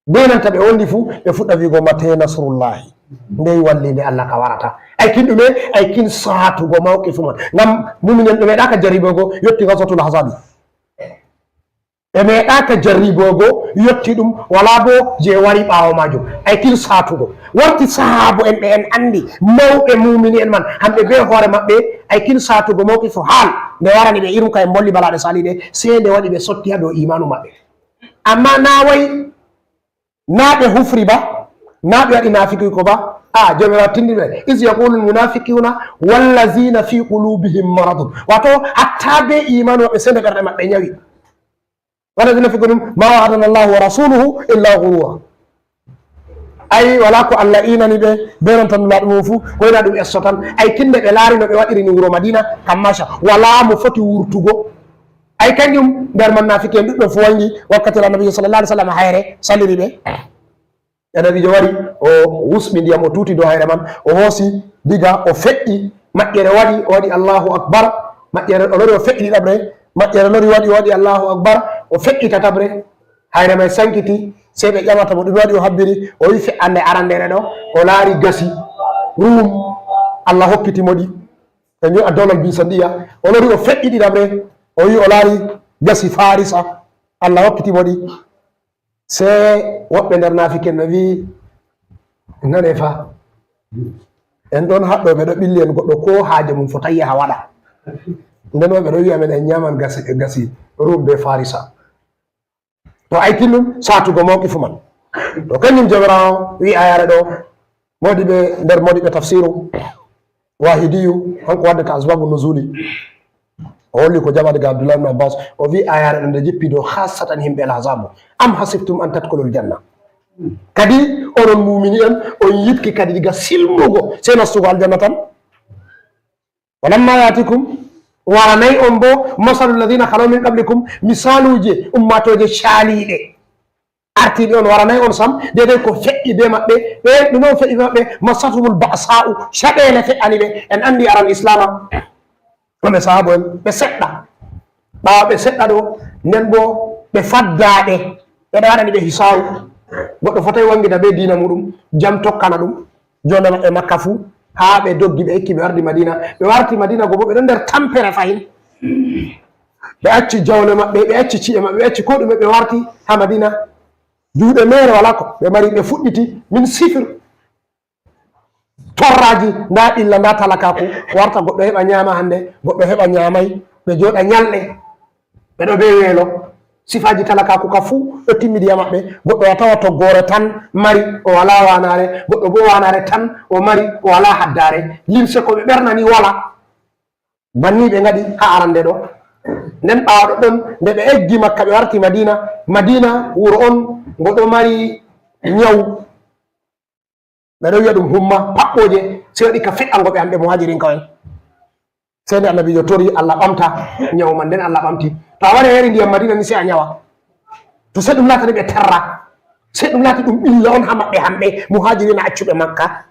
be nanta ɓe wondi fuu, ɓe fuɗɗa wi'ugo, "Mata nasrullahi?" Ndey walliinde Allah ka warata? Ay kin ɗume? Ay kin saatugo mawqifu man. Ngam mu'minen ɓe meeɗaaka jarribogo yotti Ghazwatul Ahzabi. Ɓe meeɗaaka jarribogo yotti ɗum, walaa bo je wari ɓaawo maajum. Ay kin saatugo. Warti sahaabo en ɓe en andi, mawɓe mu'mini en man, hamɓe be hoore maɓɓe, ay kin saatugo mawqifu haal. Nde warani ɓe irum ka en mbolli balaaɗe saliiɗe, sey nde waɗi ɓe sotti haa dow iimaanu maɓɓe. Amma naa way, naa ɓe hufri ba, naa ɓe waɗi naafikiiko ba. A, Jawmiraawo tindini ɓe. "Iz yaqulul munafiquna wallazina fi qulubihim maradun." Waato, hatta be iimaanu maɓɓe, sey nde ɓerɗe maɓɓe nyawi. "Wallazina fi qulubihim ma wa'adana Allahu wa rasuluhu illa ghurura." Ay, walaa ko Allah iinani ɓe, be nanta Nulaaɗo mum fuu, ko ina ɗum esso tan. Ay, tinde ɓe laari no ɓe waɗiri ni wuro Madina, kam macha, walaa mo foti wurtugo. Ay, kanjum nder man naafiki'en ɗuɗɗum fuu wangi wakkati Annabi sallallahu alaihi wasallam hayre saliri ɓe. Annabiijo wari, o wusɓi ndiyam, o tuuti dow hayre man, o hoosi diga, o feƴƴi, maƴƴere waɗi, o waɗi Allahu Akbar, maƴƴere o lori, o feƴƴi ɗiɗaɓre, maƴƴere lori waɗi, o waɗi Allahu Akbar, o feƴƴi tataɓre. Hayre may sankiti, sey ɓe ƴamata mo ɗume waɗi o habbiri, o yi fe'annde arandeere ɗo, o laari gasi Rum, Allah hokkiti mo ɗi. Ɓe njo'a dolal bisandiya, o lori o feƴƴi ɗiɗaɓre, o yi o laari gasi Farisa, Allah hokkiti mo ɗi. Sey woɓɓe nder naafiken no wi'i, "Nane fa, en ɗon haɗɗo ɓe ɗo ɓilli en goɗɗo ko haaje mum fotay yaha waɗa." Nden wo ɓe ɗo wi'a men en nyaman gasi, gasi Rum be Farisa. To aykin ɗum saatugo mawqifu man. To kanjum Jawmiraawo wi'i ayare ɗo, moodi ɓe nder moodi ɓe tafsiru Wahidiyu, hanko waddata asbabu nuzuli. O holli ko jaɓa daga Abdullah ibn Abbas, o wi'i ayare ɗo nde jippi dow khassatan himɓe al-ahzabu. Am hasibtum an tadkhulul janna. Kadi onon mumini en, on yiɗki kadi diga silmugo, sey nastugo aljanna tan? Walamma yatikum, waranay on bo, masalu alladhina khalaw min qablikum, misaluuje ummatooje caaliiɗe. Artiiɓe on waranay on sam, deydey ko feƴƴi be maɓɓe, ɓe, ɗume on feƴƴi be maɓɓe? Massathumul ba'sa'u, caɗeele feƴƴani ɓe, en andi aran Islaama. Ɗo ɓe sahaabo en, ɓe seɗɗa. Ɓaawo ɓe seɗɗa ɗo, nden bo ɓe faddaaɗe, ɓe ɗo waɗani ɓe hisaaru. Goɗɗo fotay wangita be diina muɗum, jam tokkana ɗum. Jonde maɓɓe Makka fuu, haa ɓe doggi, ɓe ikki, ɓe wardi Madina. Ɓe warti Madina go bo, ɓe ɗon nder tampere fahin. Ɓe acci jawle maɓɓe, ɓe acci ci'e maɓɓe, ɓe acci ko ɗume, ɓe warti haa Madina. Juuɗe meere walaa ko ɓe mari, ɓe fuɗɗiti min sifir. Torraaji, ndaa ɓilla, ndaa talakaaku, warta goɗɗo heɓa nyaama hande, goɗɗo heɓa nyaamay, ɓe jooɗa nyalɗe, ɓe ɗo be weelo. Sifaaji talakaaku ka fuu ɗo timmidi e maɓɓe. Goɗɗo a tawa toggoore tan mari, o walaa waanaare. Goɗɗo boo waanaare tan o mari, o walaa haddaare. Limse ko ɓe ɓernani walaa. Banni ɓe ngaɗi haa arande ɗo. Nden ɓaawo ɗon, nde ɓe eggi Makka, ɓe warti Madiina. Madiina, wuro on ngo ɗo mari nyawu. Ɓe ɗo wi'a ɗum humma, paɓɓooje, sey waɗi ka feƴƴango ɓe, hamɓe muhaajirinka'en. Sey nde Annabiijo tori Allah ɓamta nyawu man, nden Allah ɓamti. To a wari a yari ndiyam Madiina ni, sey a nyawa. To sey ɗum laatani ɓe terra, sey ɗum laati ɗum ɓilla on haa maɓɓe, hamɓe muhaajiriina accuɓe Makka.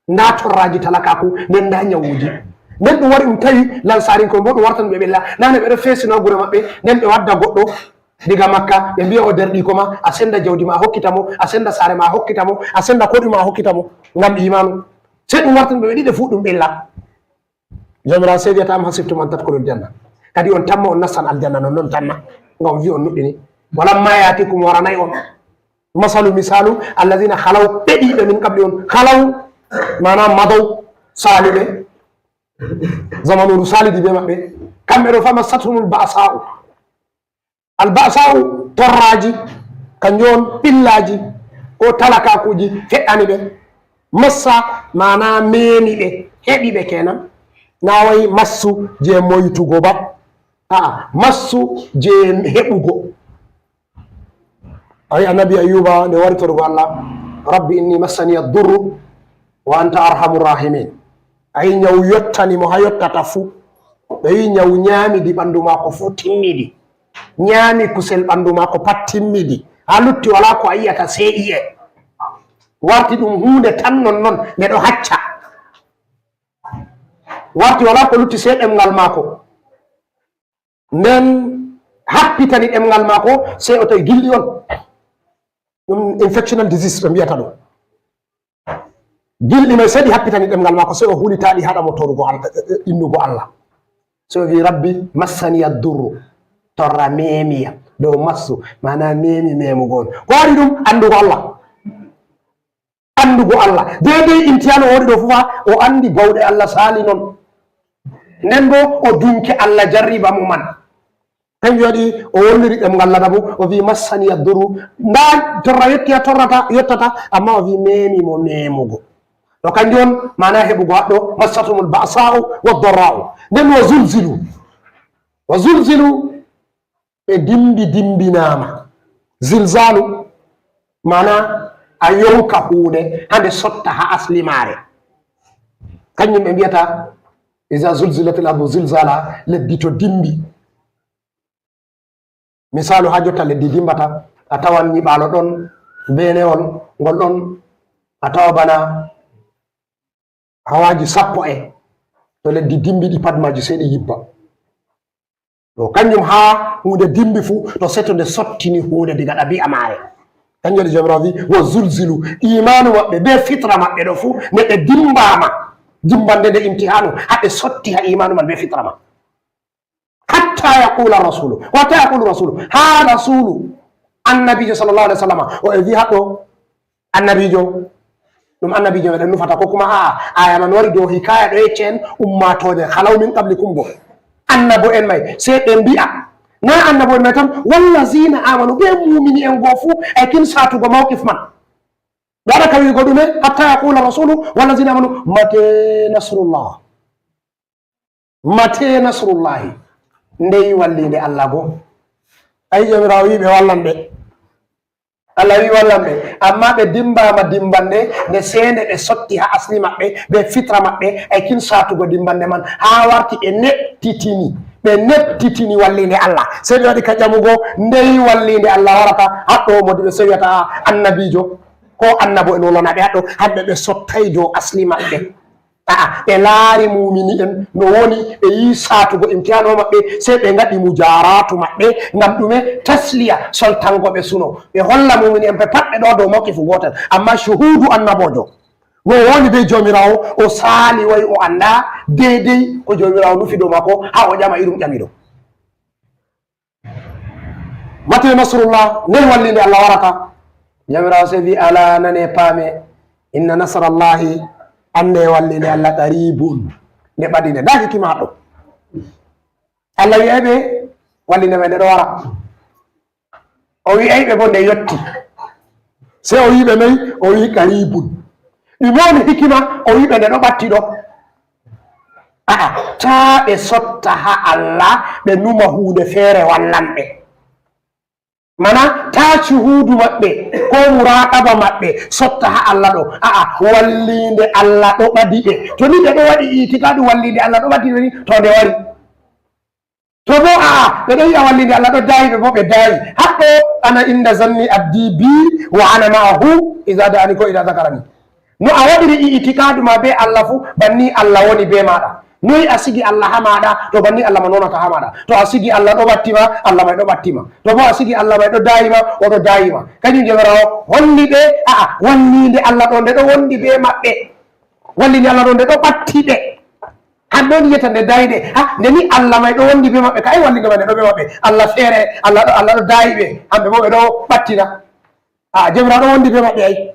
Ndaa torraaji talakaaku, nden ndaa nyawuuji. Nden ɗum wari ɗum tawi Lansaarinko'en boo ɗum wartan ɓe ɓella. Naane ɓe ɗo feesino gure maɓɓe, nden ɓe wadda goɗɗo diga Makka, ɓe mbi'a o derɗiiko ma, a senda jawdi ma a hokkita mo, a senda saare ma a hokkita mo, a senda koo ɗume a hokkita mo, ngam iimaanu. Sey ɗum wartan ɓe ɓe ɗiɗo fuu ɗum ɓilla. Joomiraawo sey wi'ata, "Am hasibtum an tadkhulul janna." Kadi on tamma on nastan aljanna non non tamma, ngam on wi'i on nuɗɗini. Walamma ya'tikum, waranay on. Masalu, misaalu, allazina khalaw, ɓe ɗiɗo min qabli on. Khalaw, maana madaw, saaliɓe. Zamanuuru saalidi bee maɓɓe. Kamɓe ɗo fa massathumul ba'sa'u. Al ba'sa'u, torraaji, kanjum on ɓillaaji, ko talakaakuuji feƴƴani ɓe. Massa, maana meemi ɓe, heɓi ɓe keenan. Naa wa'i massu jey moytugo ba. A'a, massu jey heɓugo. Ayi, Annabi Ayyuba nde wari torgo Allah, "Rabbi inni massaniya durru wa anta arhamur rahimin." Ayi, nyawu yottani mo haa yottata fuu. Ɓe wi'i nyawu nyaamidi ɓandu maako fuu timmidi. Nyaami kusel ɓandu maako pat timmidi. Haa lutti walaa ko a yi'ata sey i'e. Warti ɗum huunde tan non non, nde ɗo hacca. Warti walaa ko lutti sey ɗemngal maako. Nden happitani ɗemngal maako, sey o tawi gilɗi on. Ɗum infectional disease ɓe mbiyata ɗum. Gilɗi may sey ɗi happitani ɗemngal maako, sey o hulita ɗi haɗa mo torugo Al-, innugo Allah. Sey o wi, "Rabbi massaniya durru." Torra meemiya dow massu, maana meemi meemugo on. Ko waɗi ɗum? Anndugo Allah. Anndugo Allah. Deydey imtihaanu o waɗi ɗo fuu fa, o anndi bawɗe Allah saali non. Nden boo o dunki Allah jarriba mo man. Kanjum waɗi o wolliri ɗemngal ladabu, o wi, "Massaniya durru." Ndaa torra yotti a torrata, yottata, amma o wi, "Meemi mo meemugo." To kanjum on maana heɓugo haɗɗo, "Massathumul ba'sa'u wad darra'u." Nden wa zulzilu. Wa zulzilu, ɓe dimbi dimbinaama. Zilzalu, maana a yonka huunde haa nde sotta haa asli maare. Kanjum ɓe mbiyata, "Iza zulzilatil ardu zilzala", leddi to dimbi. Misaalu, haa jotta leddi dimbata, a tawan nyiɓaalo ɗon, beenewol ngol ɗon, a tawa bana hawaaji sappo e, to leddi dimbi ɗi pat maaji sey ɗi yibba. To kanjum haa huunde dimbi fuu, to sey to nde sottini huunde diga ɗabi'a maare. Kanjum waɗi Jawmiraawo wi, "Wa zulzilu", iimaanu maɓɓe bee fitra maɓɓe ɗo fuu, nde ɓe dimbaama, dimbande nde imtihaanu, haa ɓe sotti haa iimaanu man bee fitra man. Hatta yaqula rasulu. Hatta yaqulu rasulu. Haa rasulu, annabiijo sallallahu alaihi wasallam, o e wi haɗɗo annabiijo. Ɗum annabiijo meɗen nufata, ko kuma a'a, aya man wari dow hikaya ɗo yecce en ummaatooje khalaw min qablikum go. Annabo en may, sey ɓe mbi'a. Na annabo en may tan, wallazina amanu, ɓe muumini en go fuu, e kin saatugo mawqif man. Ɓe waɗa ka wi'ugo ɗume, hatta yaqula rasulu, wallazina amanu, mate nasrullah. Mate nasrullahi, ndey walliinde Allah go? Ay, Jawmiraawo wi'i ɓe wallan ɓe. Allah wi'i wallan ɓe. Amma ɓe dimbaama dimbande, nde seende ɓe sotti haa asli maɓɓe, be fitra maɓɓe, ay kin saatugo dimbande man, haa warti ɓe nettitini, ɓe nettitini walliinde Allah. Sey ɓe waɗi ka ƴamugo, ndey walliinde Allah warata? Haɗɗo mo diɓe sey wiyata annabiijo, ko annabo en wolwana ɓe haɗɗo, hamɓe ɓe sottay dow asli maɓɓe. A'a, ɓe laari muumini en no woni, ɓe yi'i saatugo imtihaanu maɓɓe, sey ɓe ngaɗi mujaaraatu maɓɓe, ngam ɗume? Tasliya, soltango ɓe suno. Ɓe holla muumini en ɓe pat ɓe ɗo dow mawqifu gootel, amma shuhuudu annaboojo, mo woni bee Jawmiraawo, o saali wa'i o anndaa deydey ko Jawmiraawo nufi dow maako, haa o ƴama irum ƴami ɗo. Mate nasrullah, ndey walliinde Allah warata? Jawmiraawo sey wi, "Alaa, nane, paame, inna nasrallahi, annde walliinde Allah, qaribun, nde ɓadii nde." Ndaa hikima haɗɗo. Allah wi'ay ɓe, walliinde may nde ɗo wara. O wi'ay ɓe bo nde yotti. Sey o wi'i ɓe noy? O wi'i qaribun. Ɗume woni hikima? O wi'i ɓe nde ɗo ɓatti ɗo. A'a, taa ɓe sotta ha Allah, ɓe numa huunde feere wallan ɓe. Mana, taa cuhuudu maɓɓe, ko muraaqaba maɓɓe, sotta ha Allah ɗo. A'a, walliinde Allah ɗo ɓadi ɓe. To ni ɓe ɗo waɗi itikadu walliinde Allah ɗo ɓadi ɓe ni, to nde wari. To bo a'a, ɓe ɗo yi'a walliinde Allah ɗo daayi ɓe bo ɓe daayi. Haɗɗo ana inda zanni abdi bi wa ana ma'ahu iza da'ani ko iza zakarani. No a waɗiri i itikadu ma be Allah fu, banni Allah woni be maɗa. Noy a sigi Allah ha maɗa, to banni Allah ma nonata ha maɗa. To a sigi Allah ɗo ɓatti ma, Allah may ɗo ɓatti ma. To bo a sigi Allah may ɗo daayi ma, o ɗo daayi ma. Kañum Jawmiraawo holli ɓe, a'a, walliinde Allah ɗo nde ɗo wondi be maɓɓe. Walliinde Allah ɗo nde ɗo ɓatti ɓe. An ɗon yiyata nde daayi ɓe. Ha, nde ni Allah may ɗo wondi be maɓɓe, ka ay walliinde ma nde ɗo be maɓɓe. Allah feere, Allah ɗo, Allah ɗo daayi ɓe. Hamɓe bo ɓe ɗo ɓattina. A'a, Jawmiraawo ɗo wondi be maɓɓe ay.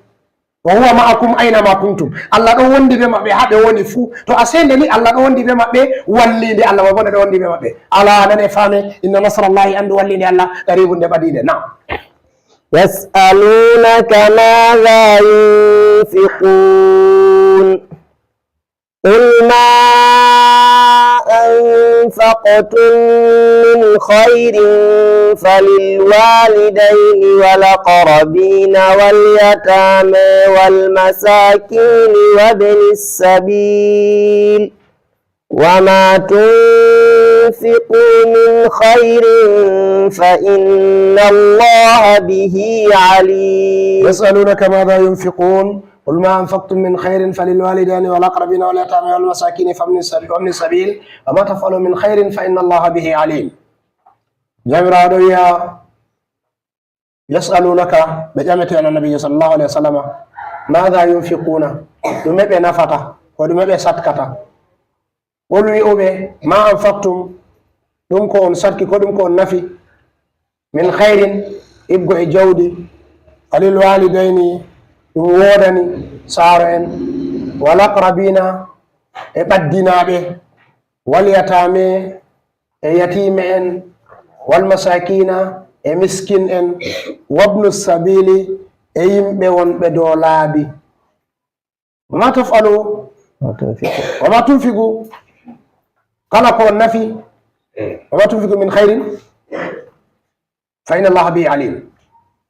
Wa huwa ma'akum aina ma kuntum. Allah ɗo wondi be maɓɓe ha ɓe woni fu. To a sende ni Allah ɗo wondi be maɓɓe, walliinde Allah ma bo nde ɗo wondi be maɓɓe. Ala nane faame, inna nasrallahi, andu walliinde Allah, qaribun nde ɓadiinde. Na'am. يسألونك ماذا ينفقون. قل ما أنفقتم من خير فللوالدين والأقربين واليتامى والمساكين وابن السبيل وما تنفقوا من خير فإن الله به عليم. يسألونك ماذا ينفقون قل ما أنفقتم من خير فللوالدين والأقربين واليتامى والمساكين فابن السبيل، وابن السبيل، وما تفعلوا من خير فإن الله به عليم. Jawmiraawo ɗo wi'a, yas'alunaka, ɓe ƴamete on Annabiijo sallallahu alayhi wa sallama, maadha yunfiquna, ɗume ɓe nafata, ko ɗume ɓe satkata? Qul, wi'u ɓe, ma anfaqtum, ɗum ko on satki, ko ɗum ko on nafi, min khayrin, iggo e jawdi, falil walidayni, ɗum woodani saaro en, wal aqrabina, e ɓaddinaaɓe, wal yataame, e yatiime en, wal masakina, e miskin en, wabnu sabili, e yimɓe wonɓe dow laabi. Wa ma taf'alu, wa ma tunfiqu, kala ko on nafi, wa ma tunfiqu min khayrin, fa inna Allaha bihi alim.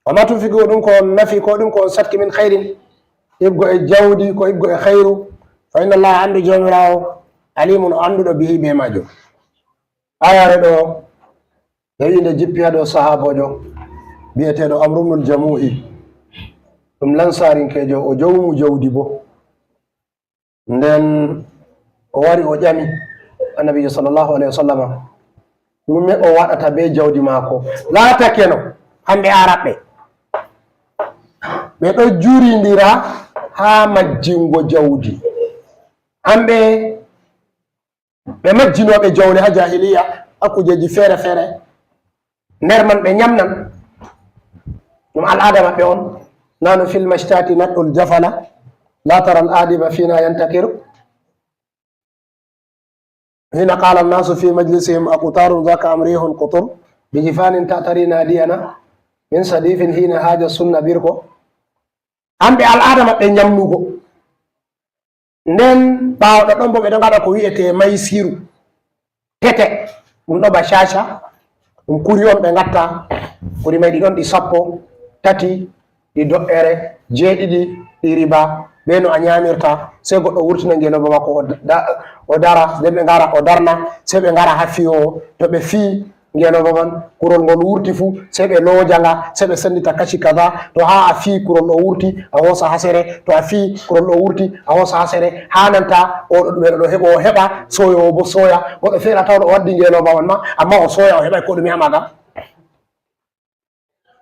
Wa ma tunfiqu, ɗum ko on nafi, ko ɗum ko on satki, min khayrin, iggo e jawdi, ko iggo e khayru, fa inna Allaha, anndu Jawmiraawo, alimun, o annduɗo, bihi, be majum. Ayare ɗo, tawi nde jippi haa dow sahaaboojo bi'eteeɗo Amru ibnul Jamuhi, ɗum lansarinkeejo, o jawmu jawdi bo. Nden o wari, o ƴami Annabiijo sallallahu alayhi wa sallama, ɗume o waɗata bee jawdi maako? Laatakeno, hamɓe Aarabɓe, ɓe ɗo jurindira haa majjingo jawdi. Hamɓe ɓe majjinooɓe jawle haa jahiliya, haa kujeeji feere feere. Nder man ɓe nyamnan. Ɗum al'aada maɓɓe on. Nanu fil mashtati nad'ul jafala, la tara al'adiba fina yantakiru. Hina qala annasu fi majlisihim aqtarun zaka am rihun qutur, bi jifanin ta'tari nadiyana, min sadifin hina haja sunna birko. Hamɓe al'aada maɓɓe nyamnugo. Nden ɓaawo ɗoɗɗon bo ɓe ɗo ngaɗa ko wi'ete maysiru. Tete, ɗum ɗo ba caca, ɗum kuri on ɓe ngatta. Kuri may ɗi ɗon ɗi sappo, tati ɗi do'ere, jeeɗiɗi ɗi riba, be no a nyamirta, sey goɗɗo wurtina ngeloba maako o da-, o dara, nden ɓe ngara o darna, sey ɓe ngara haa fiyowo, to ɓe fiyi, ngeloba man, kurol ngol wurti fuu, sey ɓe looja nga, sey ɓe sendita kaci kaza. To haa a fii kurol ɗo wurti, a hoosa haa sere. To a fii kurol ɗo wurti, a hoosa haa sere. Haananta o ɗo ɗume ɗo heɓa, o heɓa, sooyoowo bo sooya. Goɗɗo feere a tawan o waddi ngeloba man ma, amma o sooya, o heɓay ko ɗume haa maaga.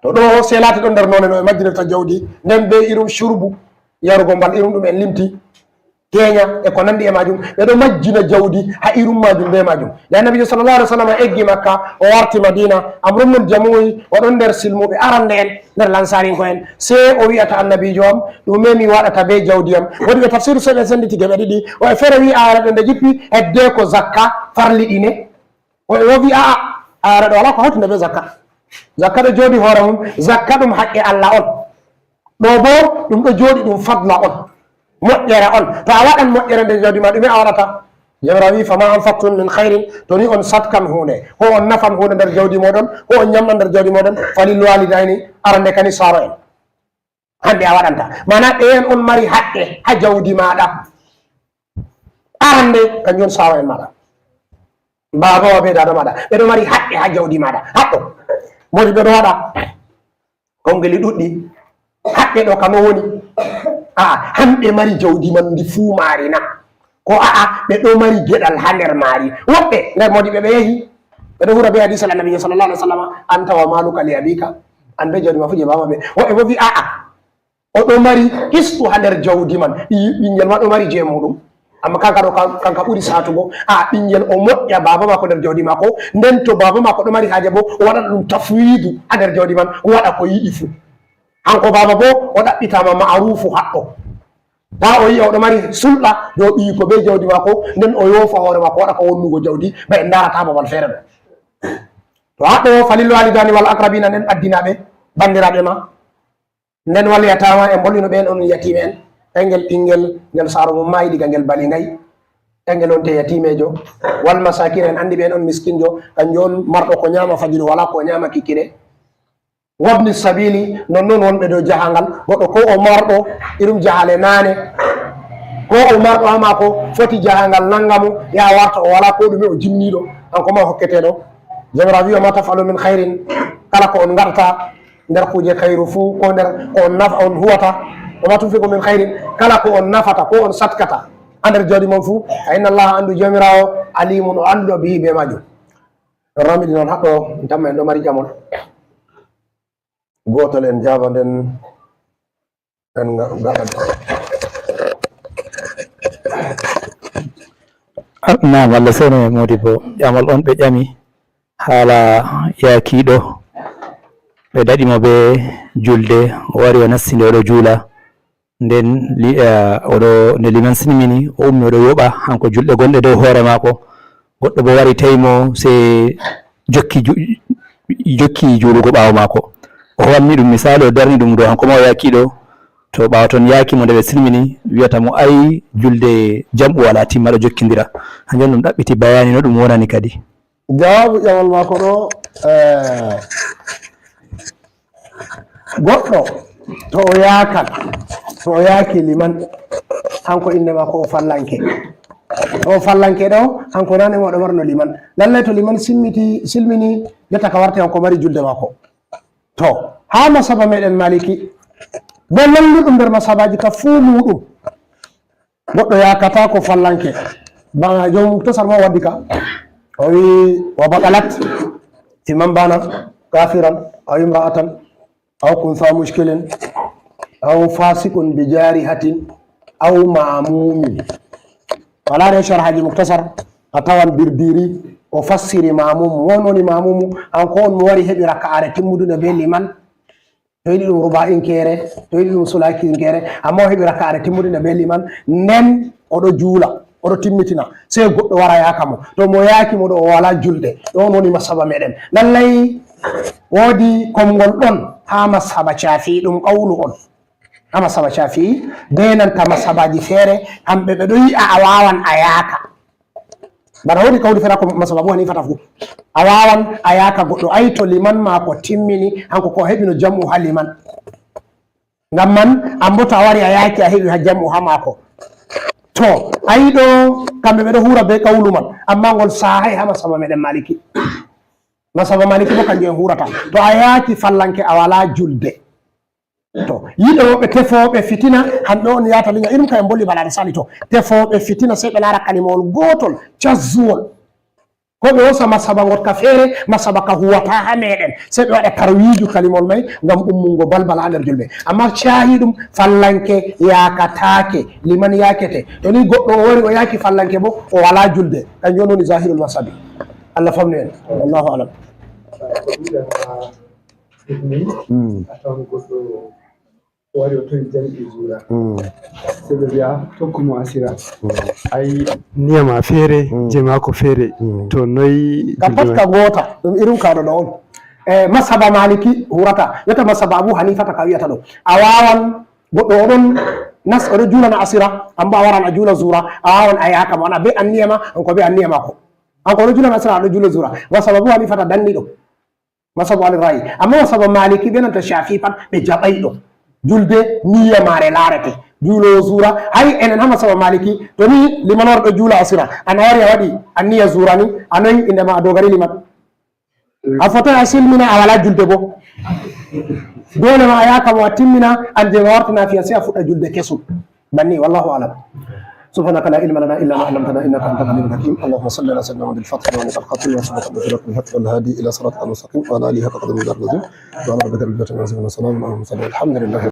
To ɗo sey laati ɗon nder noone no ɓe majjinirta jawdi, nden bee irum curbu, yarugo mbal, irum ɗum en limti, keenya e ko nanndi e maajum, ɓe ɗo majjina jawdi haa irum maajum bee maajum. Nde Annabiijo sallallahu alaihi wasallam eggi Makka, o warti Madiina, Amru ibnul Jamuhi, o ɗon nder silmuɓe arande en, nder Lansaarinko en. Sey o wi'ata Annabiijo am, ɗume mi waɗata bee jawdi am? Woodi ɓe tafsiru sey ɓe sennditi geɓe ɗiɗi, woɓɓe feere wi'i aayare ɗo nde jippi, heddeeko zakka farliɗine. Woɓɓe bo wi'i a'a, aayare ɗo walaa ko hawti nde bee zakka. Zakka ɗo jooɗi hoore mum, zakka ɗum haqqe Allah on. Ɗo bo ɗum ɗo jooɗi ɗum fadla on, moƴƴere on. To a waɗan moƴƴere nder jawdi ma, ɗume a waɗata? Jawmiraawo wi, "Fama anfaqtum min khairin", to ni on satkan huunde, ko on nafan huunde nder jawdi moɗon, ko on nyamɗan nder jawdi moɗon, falil walidayni, arande kani saaro en. Hande a waɗanta. Mana ɓe en on mari haqqe ha jawdi maɗa. Arande, kanjum on saaro en maɗa. Baaba wa be dada maɗa. Ɓe ɗo mari haqqe ha jawdi maɗa. Haqqo. Modi ɓe ɗo waɗa. Kongeli ɗuɗɗi. Haqqe ɗo kano woni. A, hamɓe mari jawdi man ndi fuu mari na. Ko a'a, ɓe ɗo mari geɗal ha nder mari. Woɓɓe nder modi ɓe ɓe yehi. Ɓe ɗo hura be hadisi Annabi sallallahu alaihi wasallam. "Anta wa maluka li abika." An be jawdi ma fu je baaba be. Woɓɓe bo vi a'a. O ɗo mari kistu ha nder jawdi man. Ɓi-, ɓingel ma ɗo mari je muɗum. Amma kanka ɗo, kan-, kanka ɓuri satugo. A, ɓingel o moƴƴa baba mako nder jawdi mako. Nden to baba mako ɗo mari haje bo, o waɗan ɗum tafwidu ha nder jawdi man, o waɗa ko yiɗi fu. Hanko baba bo, o ɗaɓɓitama ma'arufu haɗɗo. Ta o yi'a o ɗo mari sulɗa dow ɓiyiko be jawdi mako, nden o yofa hoore mako, waɗa ko wonnugo jawdi, ba en ndarata babal fere ɗo. To haɗɗo, falil walidani wal aqrabina, nden addinaɓe, bandiraɓe ma. Nden wal yatama, en bolino ɓen on yatime'en. Engel ɓingel, ngel saaro mum maayi diga ngel bali ngay. Engel on te yatimejo. Wal masakin, en andi ɓen on miskinjo. Kanjo on marɗo ko nyama fajiri, wala ko nyama kikkire. Wabni sabili, non non wonɓe dow jahangal. Goɗɗo ko o marɗo irum jahale nane. Ko o marɗo ha mako, foti jahangal nanga mo, ya warta o wala ko ɗume, o jimmiɗo. Hanko ma o hokketeɗo. Jawmiraawo wi, "Wa ma taf'alu min khairin." Kala ko on ngaɗata, nder kuuje khairu fu, ko nder ko on nafa, on huwata, "Wa ma tunfiqu min khairin," kala ko on nafata, ko on satkata, ha nder jawdi mon fu, "Fa inna Allaha," andu Jawmiraawo, "alimun," o anduɗo bihi be majum. Rami ɗi non haɗɗo, tamma en ɗo mari jamon. Gotol en jaba nden, en nga-, ngaɗa. Ah, naam, Allah sene Modibo. Ƴamal on ɓe ƴami haala yaakiiɗo. Ɓe daɗi mo be julde, o wari o nasti nde o ɗo juula. Nden li-, eh, o ɗo, nde liman silmini, o ummi o ɗo yoɓa, hanko julɗe gonɗe dow hoore maako. Goɗɗo bo wari tawi mo, sey jokki ju-, jokki juulugo ɓaawo maako. O wanni ɗum misaali, o darni ɗum dow hanko ma o yaakiiɗo. To ɓaawo ton yaaki mo nde ɓe silmini, wi'ata mo, "Ay, julde jam'u wala timma ɗo jokkindira." Hanjum ɗum ɗaɓɓiti bayani no ɗum wonani kadi. Jawaabu ƴamal maako ɗo, eh, goɗɗo to o yaakan, to o yaaki liman, hanko innde maako o fallanke. To o fallanke ɗo, hanko nane mo ɗo marno liman. Lallay to liman simmiti, silmini, jotta ka warti hanko mari julde maako. To, haa masaba meɗen Maliki, be lolluɗum nder masabaji ka fuu muuɗum, goɗɗo yaakata ko fallanke. Bana jom Muktasar mo waddi ka, o wi, "Wa batalat fi man bana kafiran aw imra'atan aw kuntha mushkilin aw fasiqun bi jarihatin aw ma'mumin." Wala ne sharhaji Muktasar, a tawan Birdiri, o fassiri mamumu. Won woni mamumu? Hanko on mo wari heɓi raka'are timmudunde be liman. To yiɗi ɗum ruba'inkere, to yiɗi ɗum sulakinkere, amma o heɓi raka'are timmudunde be liman. Nden o ɗo juula, o ɗo timmitina. Sey goɗɗo wara yaaka mo. To mo yaaki mo ɗo, o wala julde. Ɗo on woni masaba meɗen. Lallay, woodi komngol ɗon haa masaba Shafi'i, ɗum qawlu on. Haa masaba Shafi'i, be nanta masabaji feere, hamɓe ɓe ɗo yi'a a wawan a yaaka. Bana woodi kawri feere ko masaba Abu Hanifata fu. A wawan a yaaka goɗɗo, ay to liman maako timmini, hanko ko o heɓino jam'u haa liman. Ngam man, an bo to a wari a yaaki a heɓi haa jam'u haa maako. To, ay ɗo, kamɓe ɓe ɗo huura be kawlu man, amma ngol sahay haa masaba meɗen Maliki. Masaba Maliki bo kanjum en huurata. To a yaaki fallanke a wala julde. To, yiɗooɓe tefooɓe fitina, hanɗo on yaata linya irum ka en bolli bala misali to. Tefooɓe fitina sey ɓe laara kalimawol gootol, cazzuwol. Ko ɓe hosa masaba ngot ka feere, masaba ka huwata haa meɗen. Sey ɓe waɗa tarwiiju kalimawol may ngam ummungo balbala haa nder julɓe. Amma caahi ɗum, fallanke yaakataake, liman yaakete. To ni goɗɗo o wari o yaaki fallanke bo, o walaa julde. Kanjum woni zahirul masabi. Allah famnu en. Wallahu alam. Ɗuuɗa haa ɗuɗɗum, mm, a tawan goɗɗo o wari o tawi jamɗe juula. Mm. Sey ɓe mbi'a, "Tokku mo asira." Mm. Ay, niya ma feere, mm, je maako feere. Mm. To noy ka pat ka goota, ɗum irin ka ɗo ɗo on. E masaba Maliki hurata, wiyata masaba Abu Hanifata ka wiyata ɗo. A wawan, goɗɗo oɗon nas, oɗo julana asira, amma a waran a jula zura, a wawan a yaka mo, ana be anniya ma, on ko be anniya mako. An ko oɗo julana asira, aɗo jula zura. Masaba Abu Hanifata danni ɗo. Masaba Ali Rayi. Amma masaba Maliki be nanta Shafi pat ɓe jaɓai ɗo. Julde niya mare larete. Julo zura. Hay enen ha masaba Maliki, to ni limanor ɗo jula asira, ana wari a waɗi anniya zura ni, a noyi inde ma a dogari liman. A fotai a silmina a wala julde bo. Dole ma a yaka mo a timmina an je ma wartina fiya sai a fuɗɗa julde kesum. Banni, wallahu alam. سبحانك لا علم لنا إلا ما علمتنا إنك أنت العليم الحكيم. اللهم صل على سيدنا محمد الفاتح لما أغلق والخاتم لما سبق ناصر الحق بالحق والهادي إلى صراطك المستقيم وعلى آله حق قدره ومقداره العظيم. سبحان ربك رب العزة عما يصفون وسلام على المرسلين والحمد لله.